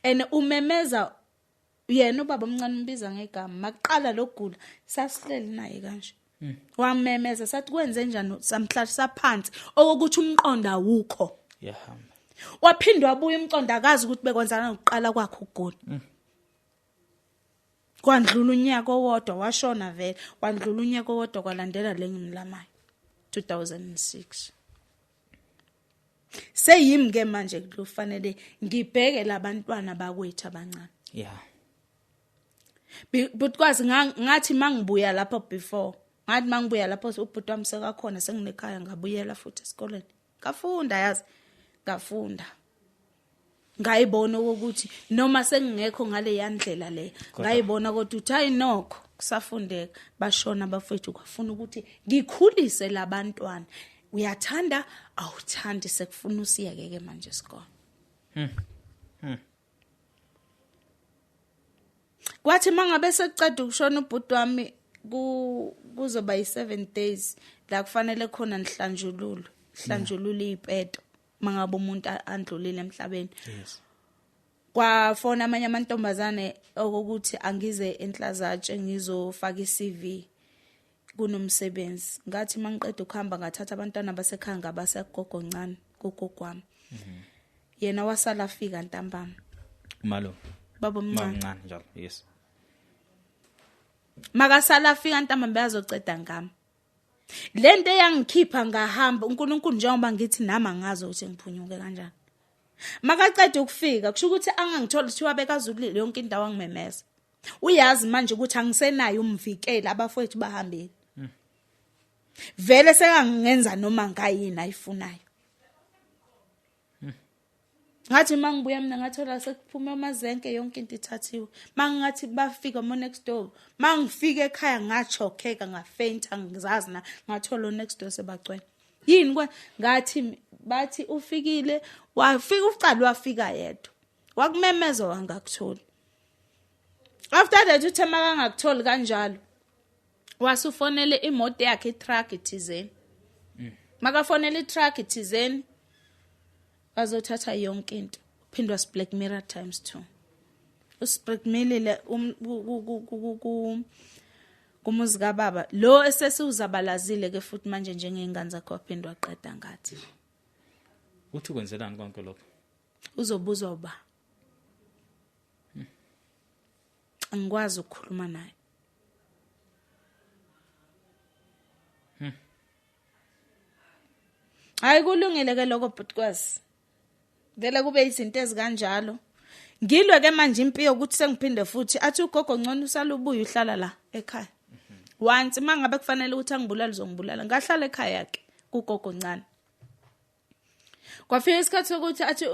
And umemeza yena ubaba omncane, umbiza ngegama, maqala lokugula sasihleli naye kanje, wamemeza sathi kwenze njani, samhlalisa phansi okokuthi umqondo awukho. Yahamba. Waphindwa wabuya umqondo, akazi ukuthi bekwenzana nokuqala kwakhe ukugula. Kwandlula unyaka owodwa washona vele, wandlula unyaka owodwa kwalandela le ngimlamayo 2006. Seyimi ke manje kufanele ngibheke labantwana bakwethu abancane. But kwazi ngathi mangibuya lapho before, ngathi mangibuya lapho ubhuti wami sekakhona, senginekhaya, ngabuyela futhi esikoleni. Ngafunda, yazi, ngafunda. Ngayibona ukuthi noma sengingekho ngale yandlela le, ngayibona kodwa uthi hayi nokho kusafundeka. Bashona abafethu, kwafuna ukuthi ngikhulise labantwana. Uyathanda awuthandi, sekufuna usiyeke ke manje isikole. Kwathi mangabe sekuceda ukushona ubhuti wami, kuzoba yi7 days la kufanele khona nihlanjululwe, hlanjulule ipeto mangabe umuntu andlulile emhlabeni. Kwafona amanye amantombazane okuthi angize enhlazatshe ngizofaka iCV kunomsebenzi. Ngathi mangiqeda ukuhamba ngathatha abantwana basekhaya ngabasegogo ncane kugogo wami. Yena wasala afika ntambama. Malo. Baba omncane. Mamncane njalo. Yes. Makasala afika ntambama bayazoceda ngami. Lento eyangikhipha ngahamba uNkulunkulu, njengoba ngithi nami angazi ukuthi ngiphunyuke kanjani. Makaceda ukufika kusho ukuthi angangithola, kuthiwa bekazulile yonke indawo angimemeza. Uyazi manje ukuthi angisenayo umvikeli, abafowethu bahambile. Vele sekangenza noma ngayini ayifunayo. Ngathi mangibuya mina ngathola sekuphume amazenke, yonke into ithathiwe. Mangathi bafika mo next door, mangifika ekhaya ngachokheka, ngafaint, angizazi na, ngathola next door sebagcwele. Yini kwa ngathi bathi ufikile, wafika ucala wafika yedwa. Wakumemeza wangakutholi. After that uthe makangakutholi kanjalo, wasufonele imoto yakhe itruck ithizeni. Makafonela itruck ithizeni bazothatha yonke into. Uphindwa Black Mirror times 2. Usiblackmailile kumuzi kababa lo esesiuzabalazile ke futhi manje njengengane zakho, waphindwa waqeda ngathi. Uthi kwenzelani konke lokho? Uzobuzwa uba. Angikwazi ukukhuluma naye. Hayi kulungile ke lokho bhutikwazi. Vele kube izinto ezikanjalo. Ngilwe ke manje impi yokuthi sengiphinde futhi athi ugogo ngcono usalubuya uhlala la ekhaya. Once mangabe kufanele ukuthi angibulale uzongibulala. Ngahlala ekhaya ke kugogo ncane. Kwafika isikhathi sokuthi athi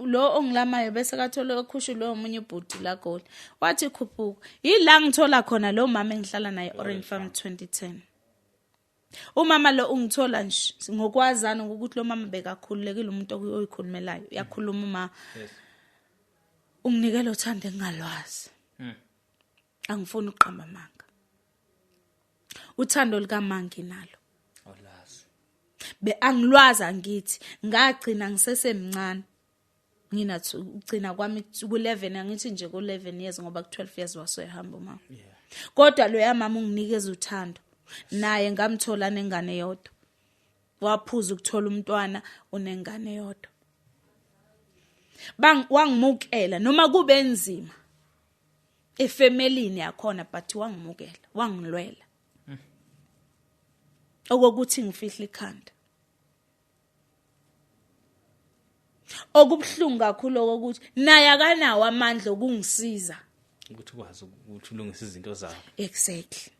lo ongilamayo bese kathola ekhushulwe omunye ubhuti la Goli. Wathi khuphuka. Yila ngithola khona lo mama engihlala naye Orange Farm 2010. Umama lo ungithola nje ngokwazana ukuthi lo mama bekakhululekile, umuntu oyikhulumelayo uyakhuluma uma. Unginikela uthando engingalwazi. Angifuni ukuqamba amanga. Uthando likamangi nalo. Awulazi. Be angilwazi, angithi ngagcina ngisesemncane. Ngina ugcina kwami ku11, angithi nje ku11 years, ngoba ku12 years wasoyahamba umama. Kodwa loya mama unginikeza uthando, naye ngamthola nengane yodwa. Waphuza ukuthola umntwana, unengane yodwa. Bang wangimukela noma kube nzima efemelini yakhona, but wangimukela, wangilwela okokuthi ngifihla ikhanda. Okubuhlungu kakhulu okokuthi naye akanawo amandla okungisiza ukuthi ukwazi ukuthi ulungise izinto zakho. Exactly.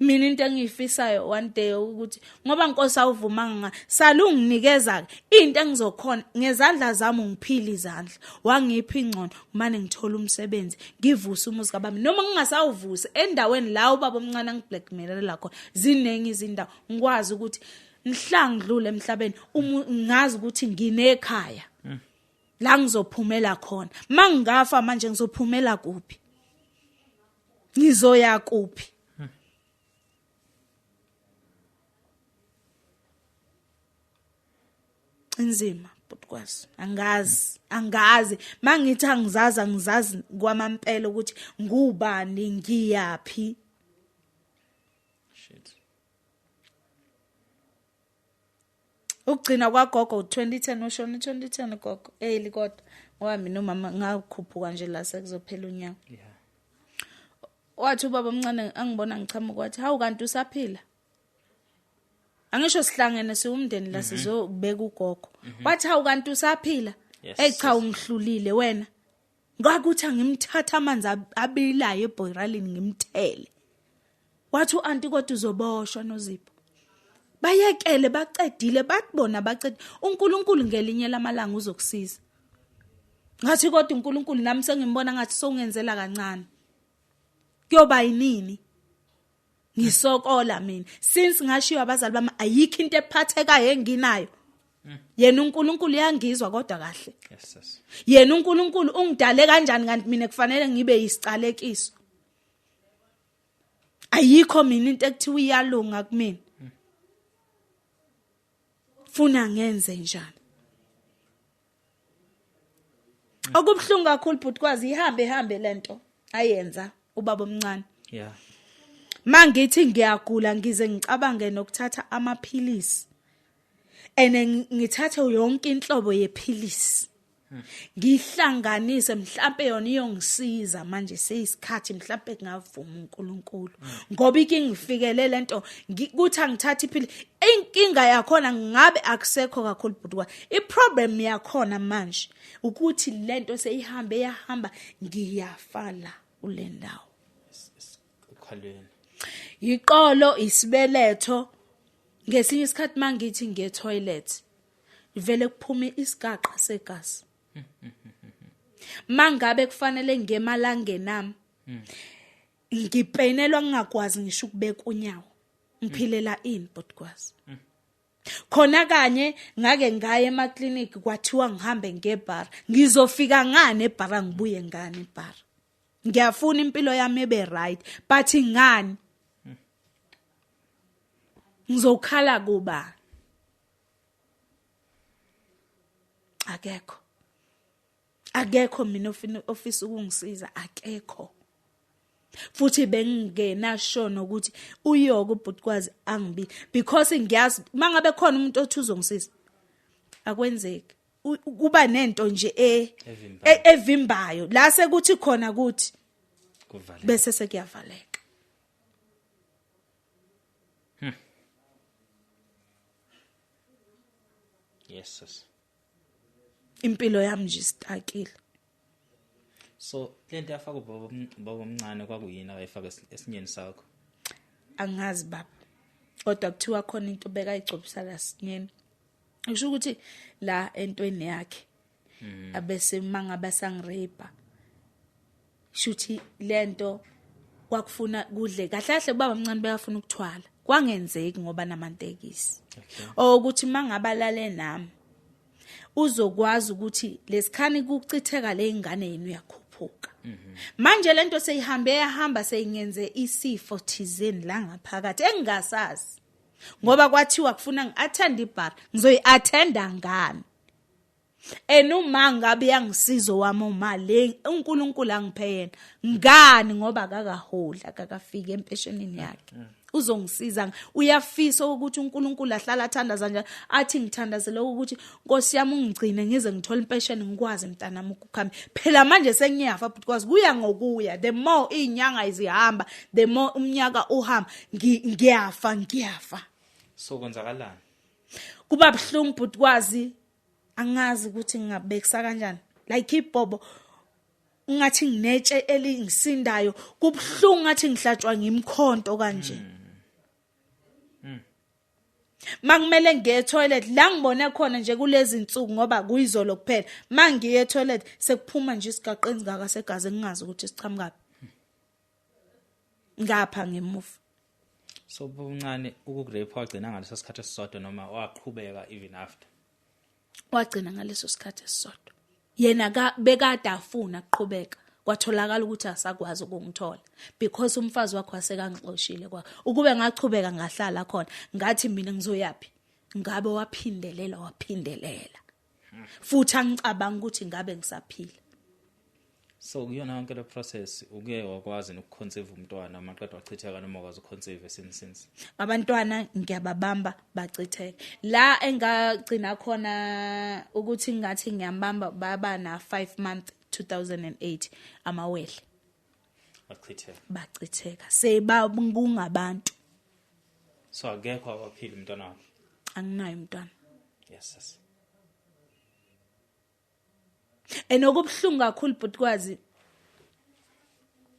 Mina into engiyifisayo one day ukuthi ngoba Nkosi awuvumanga, salunginikeza into engizokhona ngezandla zami, ngiphile izandla, wangipha ingcono, manje ngithola umsebenzi, ngivuse umuzi kababa, noma ngingasawuvusi endaweni la ubaba omncane angiblackmailela khona. Ziningi izindawo, ngikwazi ukuthi mhla ngidlule emhlabeni ngazi ukuthi nginekhaya la ngizophumela khona. Mangingafa manje ngizophumela kuphi? Ngizoya kuphi? Inzima bhutikwazi, angazi, angazi. Mangithi angizazi, angizazi kwamampela ukuthi ngubani, ngiyaphi. Shit. Ukugcina kwagogo 2010, ushona 2010 gogo, early kodwa, ngoba mina umama ngakhuphuka nje la sekuzophela unyaka. Wathi ubaba omncane angibona ngichamuka, wathi, "Hawu, kanti usaphila?" Angisho sihlangene siwumndeni la sizobeka ugogo. Wathi, "Hawu, kanti usaphila?" Hey cha, ungihlulile wena. Ngakuthi angimthatha amanzi abilayo ebhoyralini ngimthele. Wathi uanti, "Kodwa uzoboshwa noZipho. Bayekele, bacedile, bathi bona bacede. uNkulunkulu ngelinye lamalanga uzokusiza." Ngathi kodwa uNkulunkulu nami sengimbona ngathi sowungenzela kancane. Kuyoba yinini? Ngisokola mina since ngashiwa abazali bami, ayikho into ephathekayo enginayo. Yena uNkulunkulu uyangizwa kodwa kahle. Yes sis. Yena uNkulunkulu ungidale kanjani kanti mina kufanele ngibe yisicalekiso? Ayikho mina into ekuthiwa iyalunga kumina. Funa ngenze njani? Okubhlungu kakhulu bhuti, ihambe ihambe lento ayenza ubaba omncane. Mangithi ngiyagula, ngize ngicabange nokuthatha amaphilisi, ene ngithathe yonke inhlobo yephilisi ngihlanganise, mhlambe yona iyongisiza. Manje seyisikhathi, mhlambe kungavuma uNkulunkulu, ngoba ike ngifikele lento kuthi angithatha iphilisi. Inkinga yakhona ngabe akusekho kakhulu bhuti, iproblem yakhona manje ukuthi lento seyihambe yahamba, ngiyafala kule ndawo. Ukhalweni. Iqolo, isibeletho. Ngesinye isikhathi mangithi ngiye toilet, vele kuphume isigaqa segazi. Mangabe kufanele ngiye emalangeni ami, ngipenelwa, ngingakwazi ngisho ukubeka unyawo. Ngiphilela ini bhutikwazi? Khona kanye ngake ngaye emakliniki, kwathiwa ngihambe ngebhara. Ngizofika ngani ebhara, ngibuye ngani ebhara? Ngiyafuna impilo yami ebe right, but ngani ngizokhala kuba akekho, akekho mina ofuna ofisa ukungisiza, akekho. Futhi bengingena sure nokuthi uyoke ubhutikwazi angibi, because ngiyazi mangabe khona umuntu othi uzongisiza, akwenzeki. Kuba nento nje Evimbayo. Evimbayo la sekuthi khona kuthi Kuvaleka. Bese sekuyavaleka. Yes sis. Impilo yami nje istakile. So lento yafaka ubaba omncane kwakuyini awayifaka esinyeni sakho? Angazi baba, kodwa kuthiwa khona into bekayigcobisa la sinyeni, kusho ukuthi la entweni yakhe, abese mangabe sangirape, shuthi lento kwakufuna kudle kahle kahle. Baba omncane bekafuna ukuthwala, kwangenzeki ngoba namantekisi ukuthi mangaba lale nami uzokwazi ukuthi lesikhani kuchitheka le ingane yenu uyakhuphuka. Manje lento seyihambe yahamba, seyingenze isifo thizeni la ngaphakathi engingasazi, ngoba kwathiwa kufuna ngi-attend ibhara. Ngizoyi-attenda ngani? Enuma ngabe yangisizo wami uma le uNkulunkulu angiphe yena ngani, ngoba akakaholi, akakafiki empeshenini yakhe. Uzongisiza, uyafisa ukuthi uNkulunkulu ahlala athandaza nje, athi ngithandazele ukuthi Nkosi yami ungigcine ngize ngithole impesheni, ngikwazi mntanami ukukhamba. Phela manje sengiyafa because kuya ngokuya, the more izinyanga izihamba, the more umnyaka uhamba, ngiyafa ngiyafa. So kwenzakalani? Kuba buhlungu bhuti, angazi ukuthi ngingabekisa kanjani, like ibhobo ngathi nginetshe elingisindayo, kubhlungu ngathi ngihlatshwa ngimkhonto kanje. Makumele ngiye toilet la ngibone khona nje kulezi insuku, ngoba kuyizolo kuphela mangiye toilet sekuphuma nje isigaqa engaka segazi, ngingazi ukuthi sichamuka ngapha ngemuva. So buncane ukurape wagcina ngaleso sikhathi esisodwa noma waqhubeka even after? Wagcina ngaleso sikhathi esisodwa. Yena bekade afuna ukuqhubeka, kwatholakala ukuthi asakwazi ukungithola because umfazi wakhe wasekangixoshile. Kwa ukube ngachubeka ngahlala khona, ngathi mina ngizoyapi, ngabe waphindelela waphindelela futhi, angicabanga ukuthi ngabe ngisaphila. So kuyona yonke le process uke wakwazi nokuconceive umntwana maqedwa wachitheka, noma wakwazi ukuconceive since? Abantwana ngiyababamba bachitheke. La engagcina khona ukuthi ngathi ngiyambamba, baba na 5 month 2008 amawele. Bachitheka. Bachitheka, seba kungabantu. So akekho abaphila umntwana wakhe? Anginayo umntwana. Yes. Enokubuhlungu kakhulu bhutikwazi,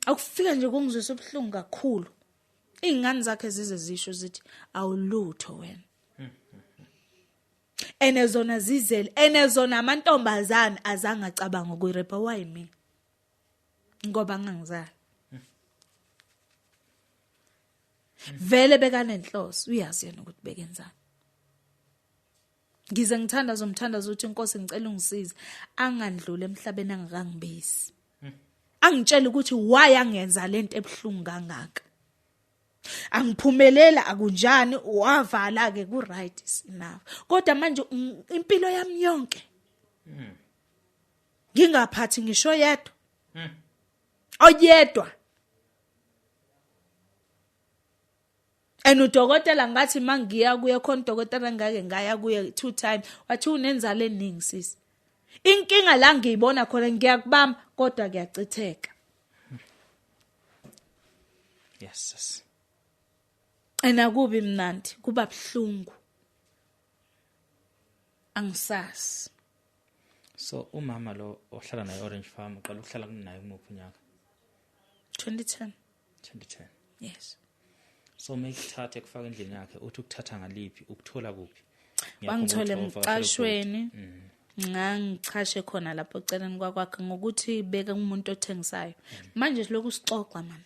akufika nje kungizwisa ubuhlungu kakhulu, izingane zakhe zize zisho zithi awulutho wena, ene zona zizele, ene zona amantombazane azange acabanga ukuyirepa. Why me? Ngoba ngangizala vele, bekanenhloso, uyazi yena ukuthi bekenzani. Ngize ngithandaza umthandazo uthi inkosi ngicela ungisize angandluli emhlabeni angakangibisi, angitshela ukuthi why angenza lento ebhlungu kangaka, angiphumelela akunjani, wavala ke ku right is enough. Kodwa manje impilo yami yonke ngingaphathi ngisho yedwa oyedwa. And udokotela ngathi mangiya kuye khona, udokotela ngake ngaya kuye 2 times, wathi unenzalo eningi sisi, inkinga la ngiyibona khona ngiyakubamba kodwa kuyachitheka. Yes. Ena kubi mnandi, kuba buhlungu, angisasi. So umama lo ohlala naye Orange Farm uqala ukuhlala kunaye kumuphi unyaka? 2010. 2010? Yes. So mekuthatha kufaka endlini yakhe, uthi ukuthatha ngaliphi, ukuthola kuphi? Wangithola emqashweni, ngangichashe khona lapho eceleni kwakwakhe, ngokuthi beka umuntu othengisayo. Manje lokhu sixoxa man,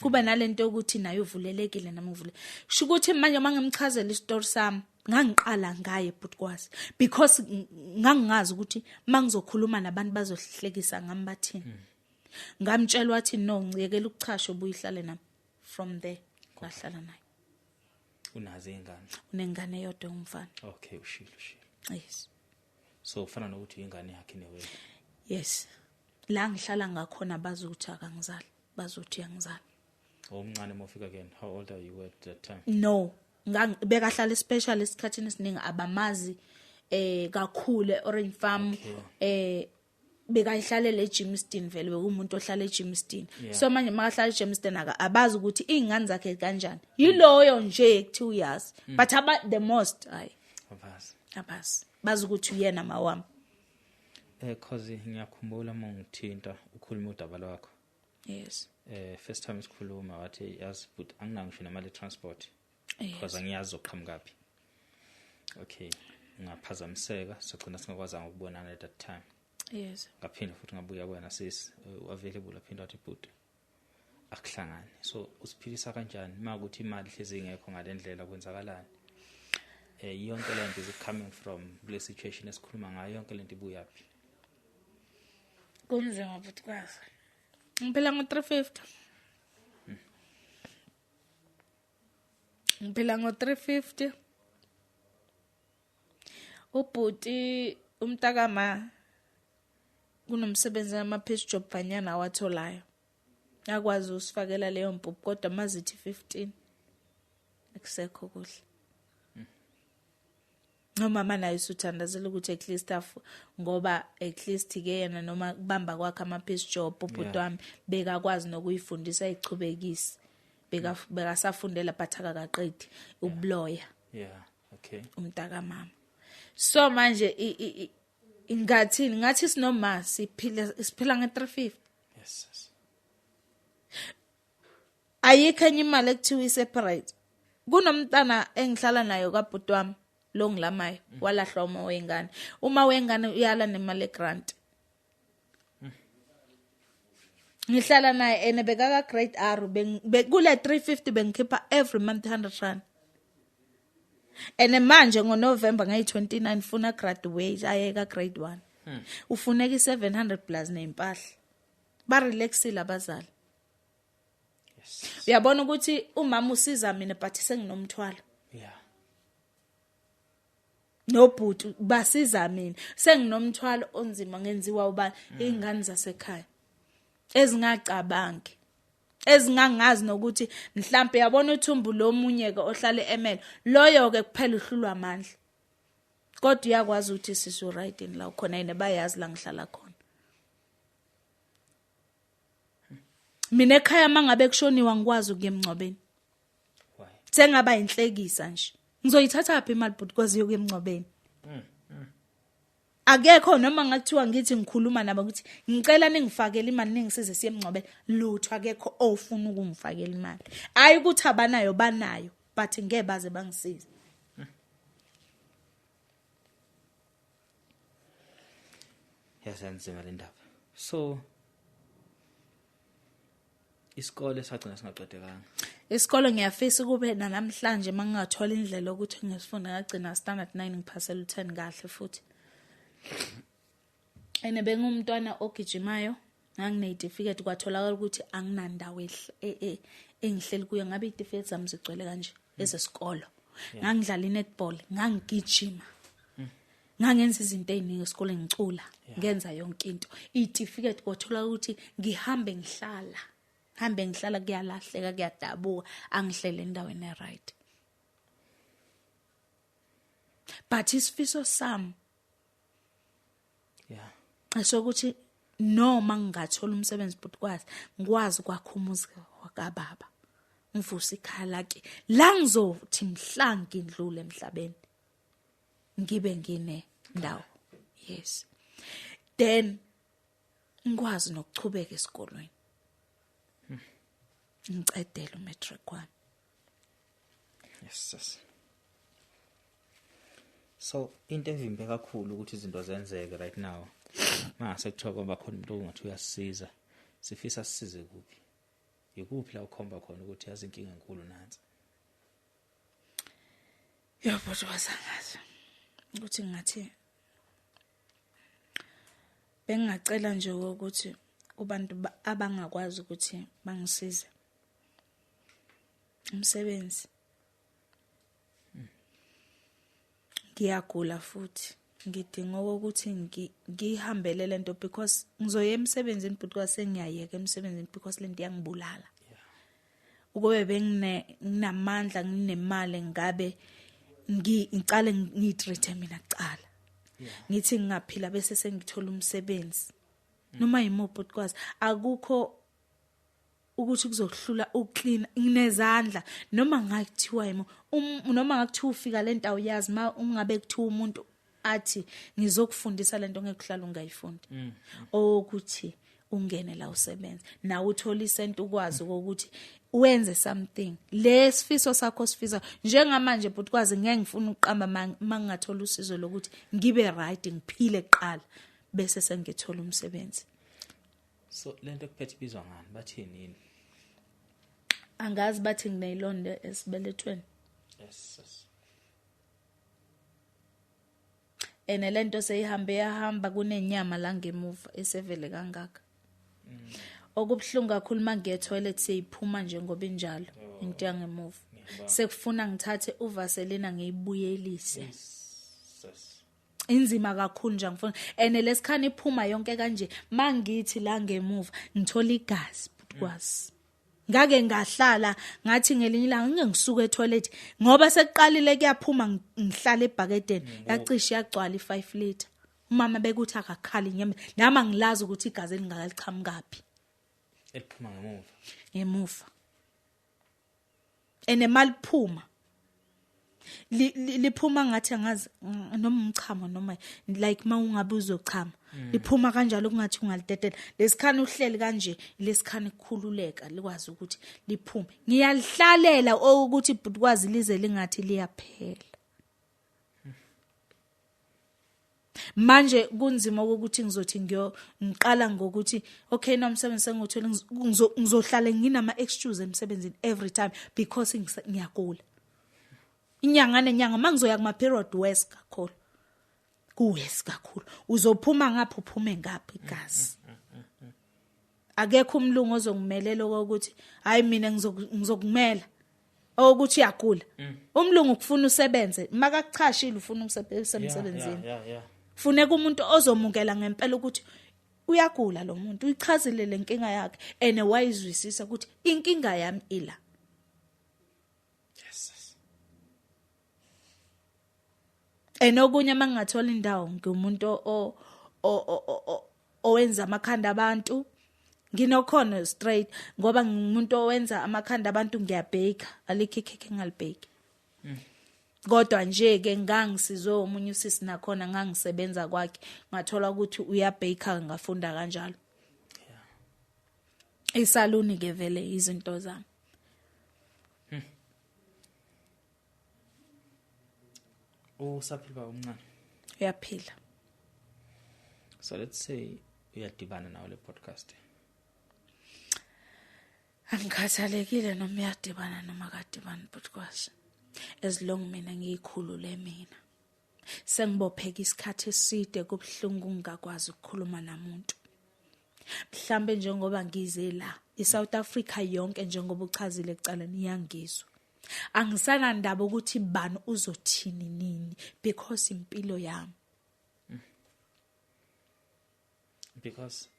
kuba nalento yokuthi naye uvulelekile nami ngivule, sho ukuthi manje mangimchazela isitori sami, ngangiqala ngaye bhutikwazi, because ngangingazi ukuthi mangizokhuluma nabantu bazohlekisa ngami bathini. Ngamtshela, wathi no, ngiyekela ukuchasha, ubuye ihlale nami. From there ngahlala naye. Unazo ingane? Unengane eyodwa, umfana. Okay, ushilo ushilo. Yes. So ufana nokuthi ingane yakhe newe? Yes, la ngihlala ngakhona bazothi akangizali, bazothi uyangizala. Omncane mofika again, how old are you at that time? No, bekahlala special esikhathini esiningi, abamazi kakhulu eOrange Farm. Bekayihlalela eGermiston, vele bekumuntu ohlala eGermiston. So manje makahlala eGermiston aka abazi ukuthi izingane zakhe kanjani, yiloyo nje kuthiwa uyazi, but aba the most hayi. Abazi. Abazi, bazi ukuthi uyena mawami. Cause ngiyakhumbula uma ngithinta ukhuluma udaba lwakho. First time sikhuluma wathi yazi but anginayo ngisho nemali transport because angiyazi uzoqhamukaphi. Okay, ngaphazamiseka, sagcina singakwazanga ukubonana at that time. Ngaphinda futhi ngabuya kuwena sis, available, aphinda wathi bhuti akuhlangane. So usiphilisa kanjani uma ukuthi imali hlezi ingekho ngalendlela, kwenzakalani? Yonke lento is coming from kule situation esikhuluma ngayo, yonke lento ibuyaphi? Kunzima futhi kwazi, ngiphila ngo-350, ngiphila ngo-350 ubhuti. Umntakama kunomsebenzi ama piece job banyana awatholayo. Akwazi usifakela leyo mpuphu kodwa mazithi 15 akusekho kuhle. Nomama naye usuthandazela ukuthi at least ngoba at least ke yena noma kubamba kwakhe ama piece job ubhuti wami bekakwazi nokuyifundisa ichubekise. Bekasafundela but akakaqedi ubuloya. Yeah, okay. Umntaka mama. So manje ingathini ngathi sinoma siphila nge350. Yes, yes. Ayikho enye imali ekuthiwa iseparate. Kunomntana engihlala nayo kabhuti wami lo ngilamayo walahlwa uma wengane. Uma wengane uyala nemali egrant. Ngihlala naye ene bekaka grade R kule 350 bengikhipha every month 100 rand. Ene manje ngoNovember ngeyi29 funa graduate ayeka grade 1. Ufuneka i700 plus nezimpahla. Ba relaxile abazali. Yes. Uyabona ukuthi umama usiza mina but senginomthwalo. Yeah. Nobhuti basiza mina senginomthwalo onzima ngenziwa ubani ingane zasekhaya ezingacabangi ezingangazi nokuthi mhlambe yabona uthumbu lomunye ke ohlale emele loyo ke kuphela uhlulwa amandla kodwa uyakwazi ukuthi sisu right in la khona yena bayazi la ngihlala khona. Mina ekhaya mangabe kushoniwa ngikwazi ukuya emngcwabeni. Sengaba inhlekisa nje. Ngizoyithatha phi imali but kwazi yokuya emngcwabeni? Akekho noma ngakuthiwa ngithi ngikhuluma nabo ukuthi ngicela ningifakele imali ningisize siye emngcwabeni, lutho akekho ofuna ukungifakela imali. Hayi ukuthi abanayo banayo but ngeke baze bangisize. Yasenzima le ndaba. So isikole sagcina singaqedekanga. Isikole ngiyafisa ukube namhlanje mangingathola indlela ukuthi ngisifunda ngagcina standard 9 ngiphasela u10 kahle futhi. Ene bengumntwana ogijimayo, nganginezitifiketi kwatholakala ukuthi anginandawo engihleli kuyo ngabe izitifiketi zami zigcwele kanje ezesikolo. Ngangidlala inetball, ngangigijima. Ngangenza izinto eziningi esikoleni ngicula, ngenza yonke into. Izitifiketi kwatholakala ukuthi ngihambe ngihlala. Hambe ngihlala kuyalahleka kuyadabuka angihlele endaweni eright. But isifiso sami yeah sokuthi noma ngingathola umsebenzi but kwazi ngikwazi kwakha umuzi wakababa ngivuse ikhaya lakhe la ngizothi mhla ngidlule emhlabeni ngibe ngine ndawo. Yes, then ngikwazi nokuchubeka esikolweni ngicedele umatric wami. Yes, yes. So into evimbe kakhulu ukuthi izinto zenzeke right now mase kuthiwa kwaba khona umuntu ongathi uyasisiza, sifisa sisize kuphi? Yikuphi la ukhomba khona ukuthi yazi inkinga enkulu nansi? Yebo, wasangazi ukuthi ngathi bengingacela nje ukuthi kubantu abangakwazi ukuthi bangisize umsebenzi. Ngiyagula futhi ngidinga ukuthi ngihambele lento because ngizoya emsebenzini but kwasengiyayeka emsebenzini because lento iyangibulala. Ukube benginamandla nginemali ngabe ngicale ngiyitreat mina kuqala. Ngithi ngingaphila bese sengithola umsebenzi. Noma yimuphi ukwazi akukho ukuthi kuzohlula uclean nginezandla noma ngakuthiwa yimo noma ngakuthiwa ufika lento awuyazi ma ungabe kuthiwa umuntu athi ngizokufundisa lento ngeke uhlala ungayifundi. Ukuthi ungene la usebenza nawe uthola isent ukwazi ukuthi wenze something lesifiso sakho sifisa njengamanje but kwazi ngeke ngifuna uqamba mangingathola usizo lokuthi ngibe right ngiphile kuqala bese sengithola umsebenzi. So lento ekuphethe ibizwa ngani, bathini yini? Angazi, bathi ngineyilonda esibelethweni. Yes, yes. Ene lento seyihambe yahamba kunenyama la ngemuva esevele kangaka. Okubhlungu kakhulu mangiye toilet seyiphuma nje ngoba injalo into yangemuva. Sekufuna ngithathe uvaselina ngiyibuyelise. Yes. Inzima kakhulu nje, angifuni. And lesikhani iphuma yonke kanje, mangithi la ngemuva ngithola igazi bhutikwazi. Ngake ngahlala ngathi ngelinye ilanga ngike ngisuke etoilet ngoba sekuqalile kuyaphuma, ngihlala ebhakedeni, yacishe yagcwala i5 liter. Umama bekuthi akakhali inyama, nami angilazi ukuthi igazi elingakalichamukapi eliphuma ngemuva. Ngemuva. Enemali phuma liphuma ngathi angazi noma umchamo noma like mawungabe uzochama, liphuma kanjalo kungathi ungalitetela. Lesikhani uhleli kanje, lesikhani kukhululeka likwazi ukuthi liphume. Ngiyalihlalela ukuthi bhutikwazi lize lingathi liyaphela. Manje kunzima ukuthi ngizothi ngiqala ngokuthi okay, nomsebenzi sengiwuthole, ngizohlala nginama excuse emsebenzini every time because ngiyagula. Inyanga nenyanga mangizoya kuma period worse kakhulu. Kuwes kakhulu. Uzophuma ngapha uphume ngapha igazi. Akekho umlungu ozongimelela ukuthi hayi mina ngizokumela. Ukuthi uyagula. Umlungu kufuna usebenze, makakuchashile ufuna umsebenzi emsebenzini. Funeka umuntu ozomukela ngempela ukuthi uyagula lo muntu, uyichazile lenkinga yakhe ene wayizwisisa ukuthi inkinga yami ila. Yes. Enokunye mangingathola indawo, ngiwumuntu owenza amakhanda abantu. Nginokhono straight ngoba ngingumuntu owenza amakhanda abantu, ngiyabheka, alikho ikhekhe engalibheki. Kodwa nje ke ngangisizwe omunye usisi nakhona ngangisebenza kwakhe, ngathola ukuthi uyabheka, ngafunda kanjalo. Isaluni ke vele izinto zami. Usaphila umncane? Uyaphila. So let's say uyadibana nawe le podcast. Angikhathalekile noma uyadibana noma akadibani bhutikwazi. As long mina ngiyikhulule, mina sengibopheka isikhathi eside, kubuhlungu ngingakwazi ukukhuluma namuntu. Mhlambe njengoba ngize la iSouth Africa yonke, njengoba uchazile ekucaleni, iyangizwa. Angisanandaba ukuthi bani uzothini nini because impilo yami. Because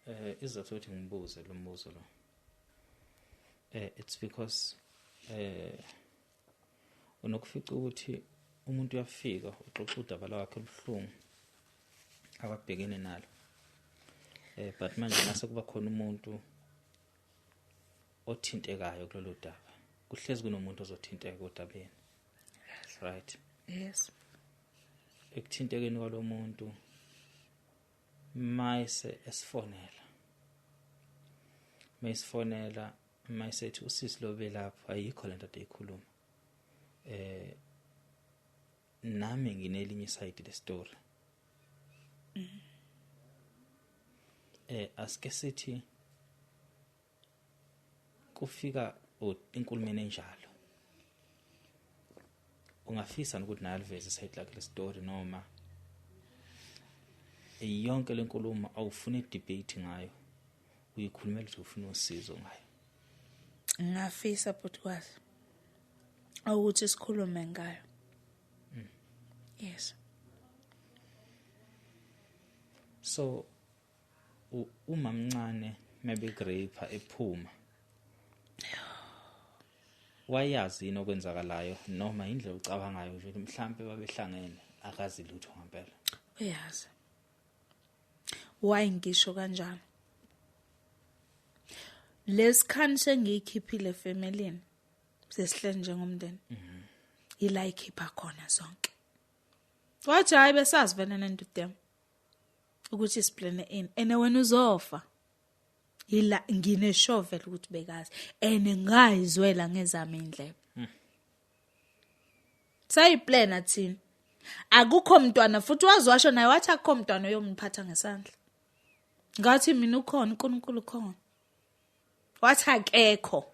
isizathu ukuthi ngibuze lo mbuzo lo, it's because unokufica ukuthi umuntu uyafika uxoxa udaba lwakhe olubuhlungu ababhekene nalo, but manje mase kuba khona umuntu othintekayo kulolu daba, kuhlezi kunomuntu ozothinteka odabeni, right? Yes. Ekuthintekeni kwalomuntu mayise esifonela, mayisifonela mayisethi usisi lo belapha, ayikho lento ade ikhuluma, nami nginelinye side le story. Asike sithi kufika inkulumeni enjalo, ungafisa ukuthi naye aliveze side lakhe le story, noma yonke lenkulumo awufuni debate ngayo, uyikhulumela ukuthi ufuna usizo ngayo? Ngafisa bhutikwazi ukuthi sikhulume ngayo. Yes. So umamncane maybe grape ephuma, wayazi yini okwenzakalayo, noma indlela ucabangayo nje ukuthi mhlambe babehlangene, akazi lutho ngempela? Uyazi why ngisho kanjalo? Lesikhani sengiyikhiphile efamilini, sesihleli njengomndeni, ila ikhipha khona zonke. Wathi hayi, besazi vele nendoda yami ukuthi siplane in ene wena uzofa. Ila ngineshovel vele ukuthi bekazi ene ngayizwela ngezami indlebe. Sayiplana thina, akukho mntwana futhi waziwasho naye, wathi akukho mntwana oyomphatha ngesandla. Ngathi mina ukhona uNkulunkulu, ukhona. Wathi akekho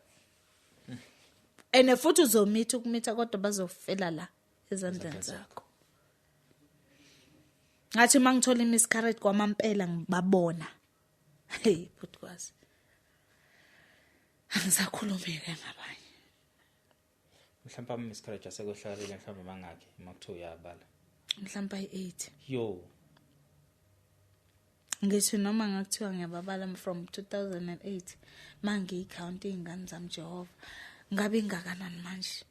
ene futhi uzomitha ukumitha, kodwa bazofela la ezandleni zakho. Ngathi mangithola imiscarriage kwamampela ngibabona, hey bhutikwazi, angisakhulumi ke ngabanye. Mhlawumbe ama miscarriage asekwehlakalile, mhlawumbe mangakhi uma kuthiwa uyabala? Mhlawumbe ayi-8. Yo. Ngithi noma ngakuthiwa ngiyababala from 2008 mangiyi-count iy'ngane zami, Jehova, ngabe ingakanani manje?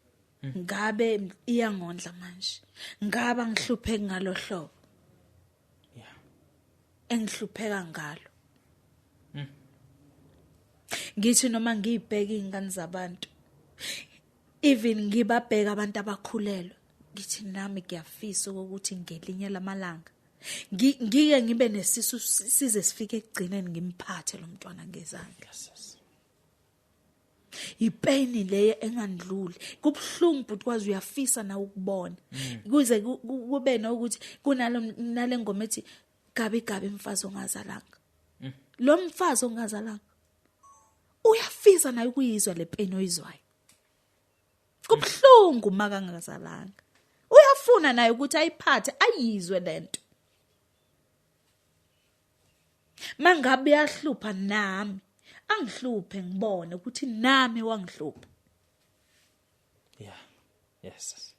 Ngabe iyangondla manje? Ngabe angihlupheki ngalohlobo? Yeah. Engihlupheka ngalo. Ngithi noma ngiyibheka iy'ngane zabantu, even ngibabheka abantu abakhulelwe, ngithi nami ngiyafisa ukuthi ngelinye lamalanga ngike ngibe nesisu size sifike ekugcineni ngimphathe lo mntwana ngezandla. Yes. Ipeni leye engandluli. Kubhlungu but kwazi uyafisa na ukubona. Kuze kube nokuthi kunalo nale ngoma ethi gabi gabi mfazi ongazalanga. Lo mfazi ongazalanga uyafisa naye ukuyizwa le pain oyizwayo. Kubhlungu makangazalanga. Uyafuna naye ukuthi ayiphathe ayizwe lento. Mangabe uyahlupha nami, angihluphe ngibone ukuthi nami wangihlupha. Yeah. Yes.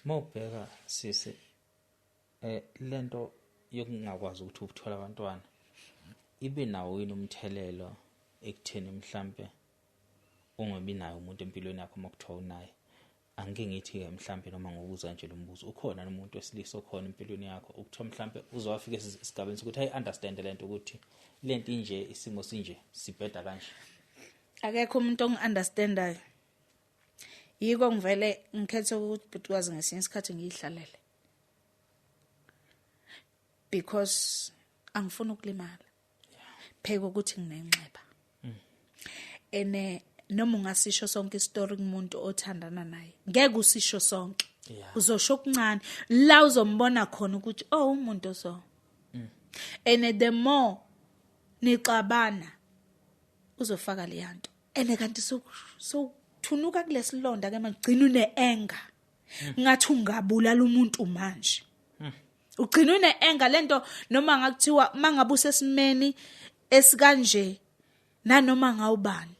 Mawubheka sisi lento yokungakwazi ukuthi uthola abantwana ibe nawo yini umthelelo ekutheni mhlambe ungabi nayo umuntu empilweni yakho makuthiwa unaye? Angike ngithi ke mhlambe noma ngokubuza nje lo mbuzo, ukhona umuntu wesilisa okhona empilweni yakho ukuthiwa mhlambe uzowafika esigabeni sokuthi ayi understand lento ukuthi lento inje, isimo sinje, sibheda kanje? Akekho umuntu ongi-understandayo. Yiko ngivele ngikhethe ukuthi bhuti ngesinye isikhathi ngiyihlalele. Because angifuni ukulimala. Pheka ukuthi nginenxeba. Ene noma ungasisho sonke isitori kumuntu othandana naye, ngeke usisho sonke. Uzosho okuncane la uzombona khona ukuthi oh umuntu so. And the more nixabana uzofaka le yanto. Ene kanti sokuthunuka kulesilonda ke manje gcina une-anger. Ngathi ungabulala umuntu manje. Ugcina une-anger lento noma ngakuthiwa mangabe usesimeni esikanje nanoma ngawubani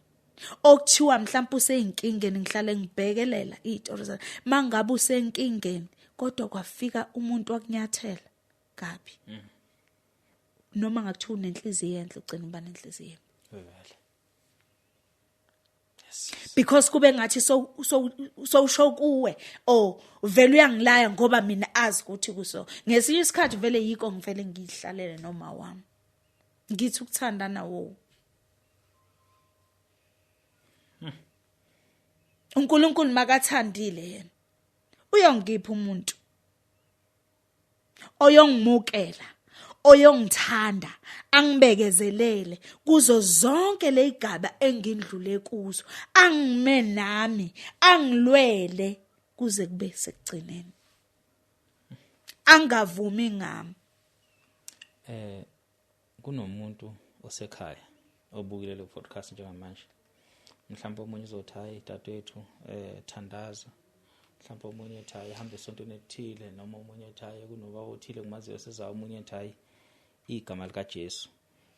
okuthiwa mhlawumbe useyinkingeni, ngihlale ngibhekelela izitori zakhe, mangabe usenkingeni kodwa kwafika umuntu wakunyathela kabi, noma ngakuthiwa unenhliziyo enhle ugcina uba nenhliziyo embi. Yes. Because kube ngathi sowusho kuwe, oh vele uyangilaya ngoba mina azi ukuthi kuso. Ngesinye isikhathi vele yiko ngivele ngihlalele noma wami ngithi ukuthandana wo uNkulunkulu makathandile yena uyongipha umuntu oyongimukela, oyongithanda, angibekezelele kuzo zonke lezigaba engindlule kuzo, angime nami, angilwele kuze kube sekugcineni, angavumi ngami. Kunomuntu osekhaya obukile le podcast njengamanje, mhlawumbe omunye uzothi hayi dadewethu thandaza, mhlawumbe omunye ethi hayi hamba esontweni ethile, noma omunye ethi hayi kunoba othile kumaziyo sizayo, omunye ethi hayi igama lika Jesu.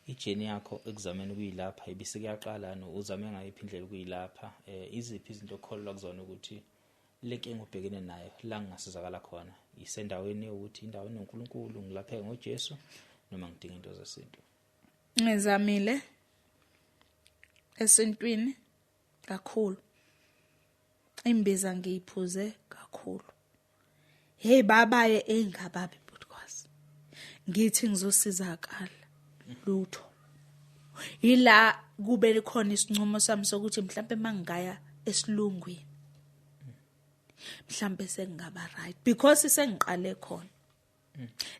Ijeni yakho ekuzameni ukuyilapha ibisekuyaqala no uzame ngayiphi indlela ukuyilapha? Iziphi izinto okholelwa kuzona ukuthi le nkinga ubhekene nayo la ngingasizakala khona, isendaweni yokuthi indawo enoNkulunkulu ngilapheke ngoJesu noma ngidinga into zesintu? Ngizamile esintwini kakhulu, imbiza ngiyiphuze kakhulu. Hey babaye engababi bhutkwazi, ngithi ngizosizakala lutho. Ila kube khona isinqumo sami sokuthi mhlambe mangingaya esilungwini mhlambe sengingaba right, because sengiqale khona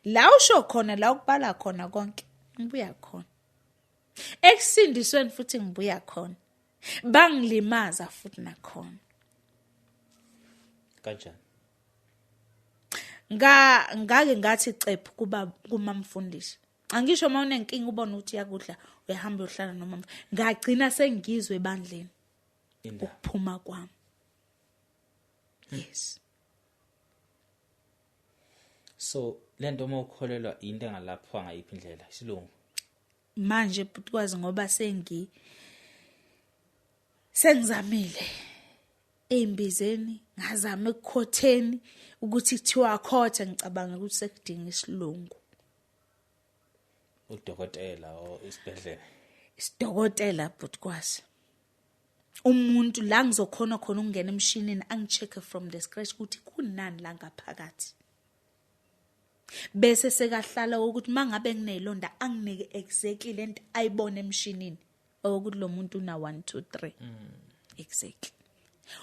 la usho khona, la ukubala khona konke ngibuya khona ekusindisweni, futhi ngibuya khona bangilimaza futhi nakhona. Kanjani? Ngake ngathi cephu kuba kumamfundisi, angisho uma unenkinga ubona ukuthi yakudla uyahamba uyohlala noma, ngagcina sengizwe ebandleni ukuphuma kwami. Yes. So lento uma ukholelwa into engalaphwa ngayiphi indlela isilungu manje bhutikwazi, ngoba sengizamile Ezimbizeni ngazama ekukhotheni ukuthi kuthiwa khotha, ngicabanga ukuthi sekudinga isilungu. Udokotela o isibhedlela? Isidokotela bhutikwazi. Umuntu la ngizokhona khona ukungena emshinini angi-check from the scratch ukuthi kunani la ngaphakathi. Bese sekahlala ukuthi mangabe nginezilonda anginike exactly lento ayibona emshinini ukuthi lo muntu una 1 2 3. Exactly.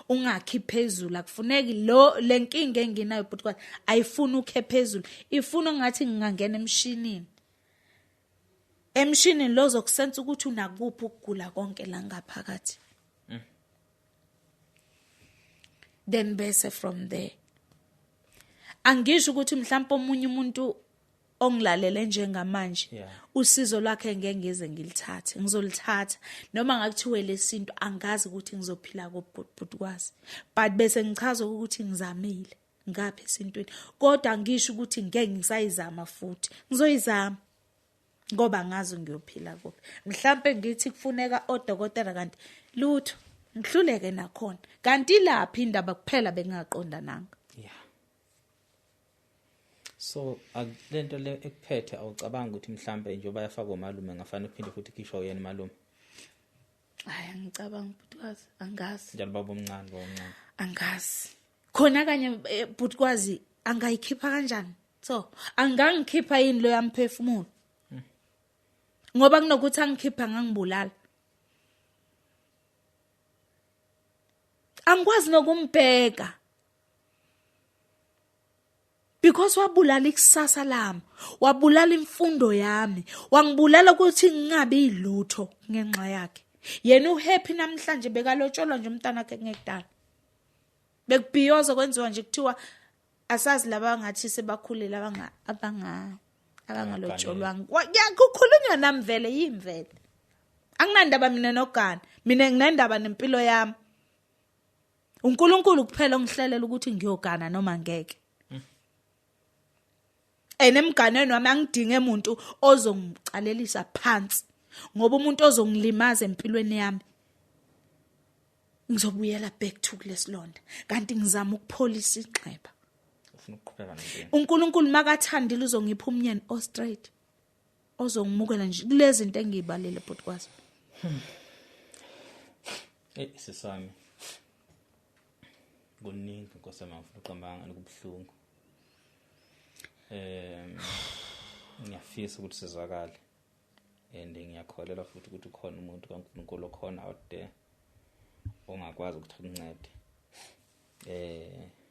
Ungakhi phezulu, akufuneki lo lenkinga enginayo bhutikwazi ayifuni ukhe phezulu, ifuna ngathi ngingangena emshinini. Emshinini lo zokusensa ukuthi unakuphi ukugula konke la ngaphakathi. Then bese from there angisho ukuthi mhlawumbe omunye umuntu ongilalele njengamanje usizo lwakhe ngeke ngize ngilithathe, ngizolithatha noma ngakuthiwe lesinto angazi ukuthi ngizophila kubhutikwazi, but bese ngichaza ukuthi ngizamile ngapha esintwini, kodwa ngisho ukuthi ngeke ngisayizama futhi, ngizoyizama ngoba ngazi ngiyophila kuphi. Mhlambe ngithi kufuneka odokotela kanti lutho, ngihluleke nakhona, kanti laphi indaba kuphela bengaqondananga. Yeah. So lento le ekuphethe awucabanga ukuthi mhlambe njengoba yafaka umalume ngafana uphinde futhi khishwa uyena malume? Hayi angicabanga bhutikwazi, angazi. Njalo baba omncane, baba omncane. Angazi. Khona kanye bhutikwazi angayikhipha kanjani? So angangikhipha yini lo yamphefumulo? Ngoba kunokuthi angikhipha ngangibulala. Angikwazi nokumbheka. Because wabulala ikusasa lami, wabulala imfundo yami, wangibulala ukuthi ngingabi yilutho ngenxa yakhe. Yena uhappy namhlanje bekalotsholwa nje umntana wakhe ngekudala. Bekubhiyoza kwenziwa nje kuthiwa asazi laba ngathi sebakhulile abangalotsholwanga. Kukhulunywa nami vele yimvele. Anginandaba mina nogana, mina nginendaba nempilo yami. uNkulunkulu kuphela ongihlelela ukuthi ngiyogana noma ngeke. Enemganweni wami angidinge umuntu ozongicalelisa phansi, ngoba umuntu ozongilimaza empilweni yami ngizobuyela back to kulesilonda, kanti ngizama ukupholisa igxeba. Ufuna ukuqhubeka nempilo. uNkulunkulu makathandile uzongipha umnyeni o straight ozongimukela nje kulezi zinto engiyibalele bhutikwazi. Sisami kuningi Nkosi yami, ngifuna uqamba ngikubuhlungu. Ngiyafisa ukuthi sizwakale and ngiyakholelwa futhi ukuthi ukhona umuntu kaNkulunkulu okhona out there ongakwazi ukuthi akuncede.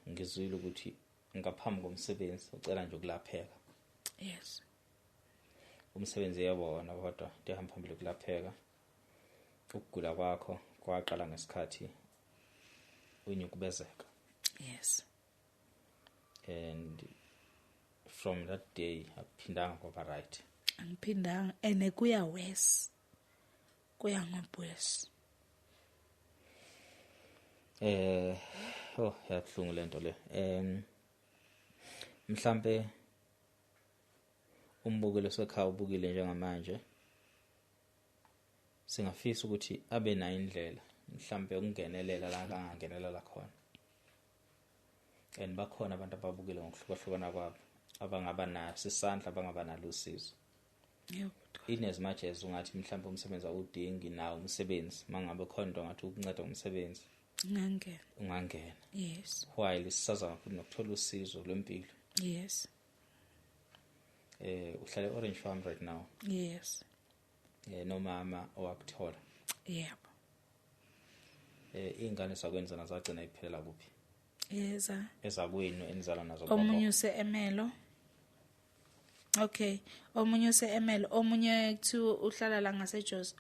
Ngizwile ukuthi ngaphambi komsebenzi ucela nje ukulapheka. Yes. Umsebenzi yabona kodwa into ehamba phambili ukulapheka. Ukugula kwakho kwaqala ngesikhathi unyukubezeka. Yes. And from that day akuphindanga kwaba right. Angiphindanga ene kuya worse. Kuya ngobwes. Oh yabuhlungu lento le. Mhlambe umbukelo sekhaya ubukile njengamanje. Singafisa ukuthi abe nayo indlela mhlambe ukungenelela la angangenelela khona. And bakhona abantu ababukile ngokuhlukahlukana kwabo abangaba naso isandla, abangaba nalo usizo. Yebo. In as much as ungathi mhlambe umsebenzi awudingi nawo umsebenzi, mangabe khona into ngathi ukunceda umsebenzi ungangena. Ungangena. Yes. While sisazama futhi nokuthola usizo lwempilo. Yes. Uhlale Orange Farm right now. Yes. Nomama owakuthola. Yebo. Ingane zakwenza nazagcina iphelela kuphi? Yeza. Ezakwenu enizala nazo. Omunye useMelo. Okay, omunye useMelo, omunye kuthiwa uhlala la ngaseJozi.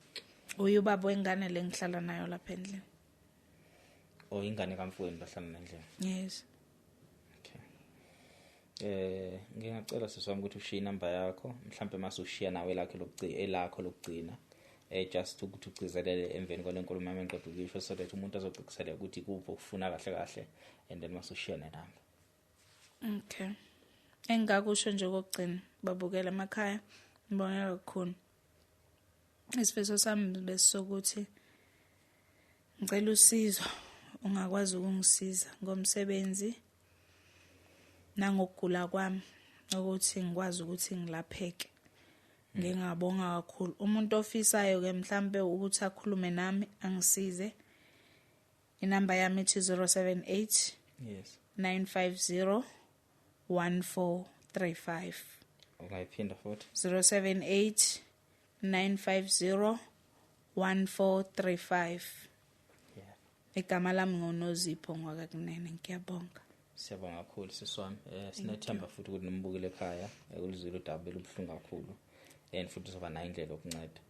Uye ubaba wengane le ngihlala nayo lapha endlini. Oh, ingane kamfowenu bahlala nendlini. Yes. Okay. Ngingacela sisi wami ukuthi ushiye inamba yakho, mhlambe mase ushiya nawe lakhe lokugcina, elakho lokugcina. Just ukuthi ugcizelele emveni kwale nkulumo yami engiqeda ukuyisho, so that umuntu azoqiniseka ukuthi kuphi okufuna kahle kahle, and then mase ushiya nenamba. Okay. Engakusho nje kokugcina, babukela emakhaya, ngibonga kakhulu. Isifiso sami besisokuthi ngicela usizo ongakwazi ukungisiza ngomsebenzi nangokugula kwami, ukuthi ngikwazi ukuthi ngilapheke. Ngingabonga kakhulu. Umuntu ofisayo ke mhlambe ukuthi akhulume nami angisize, inamba yami ithi 078 Yes. 950 1435. Ungayiphinda futhi? 078 950 1435. Yeah. Igama lami ngoNozipho ngwakakunene. Ngiyabonga. Siyabonga kakhulu, sisi wami. Sinethemba futhi ukuthi nombukele ekhaya ulizwile udaba olubuhlungu kakhulu, and futhi uzoba nayo indlela yokunceda.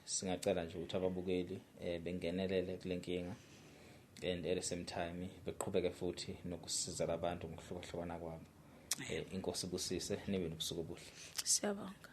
Singacela nje ukuthi ababukeli bengenelele kule nkinga, and at the same time beqhubeke futhi nokusiza labantu ngokuhlukahlukana kwabo. Inkosi ibusise, nibe nobusuku obuhle. Siyabonga.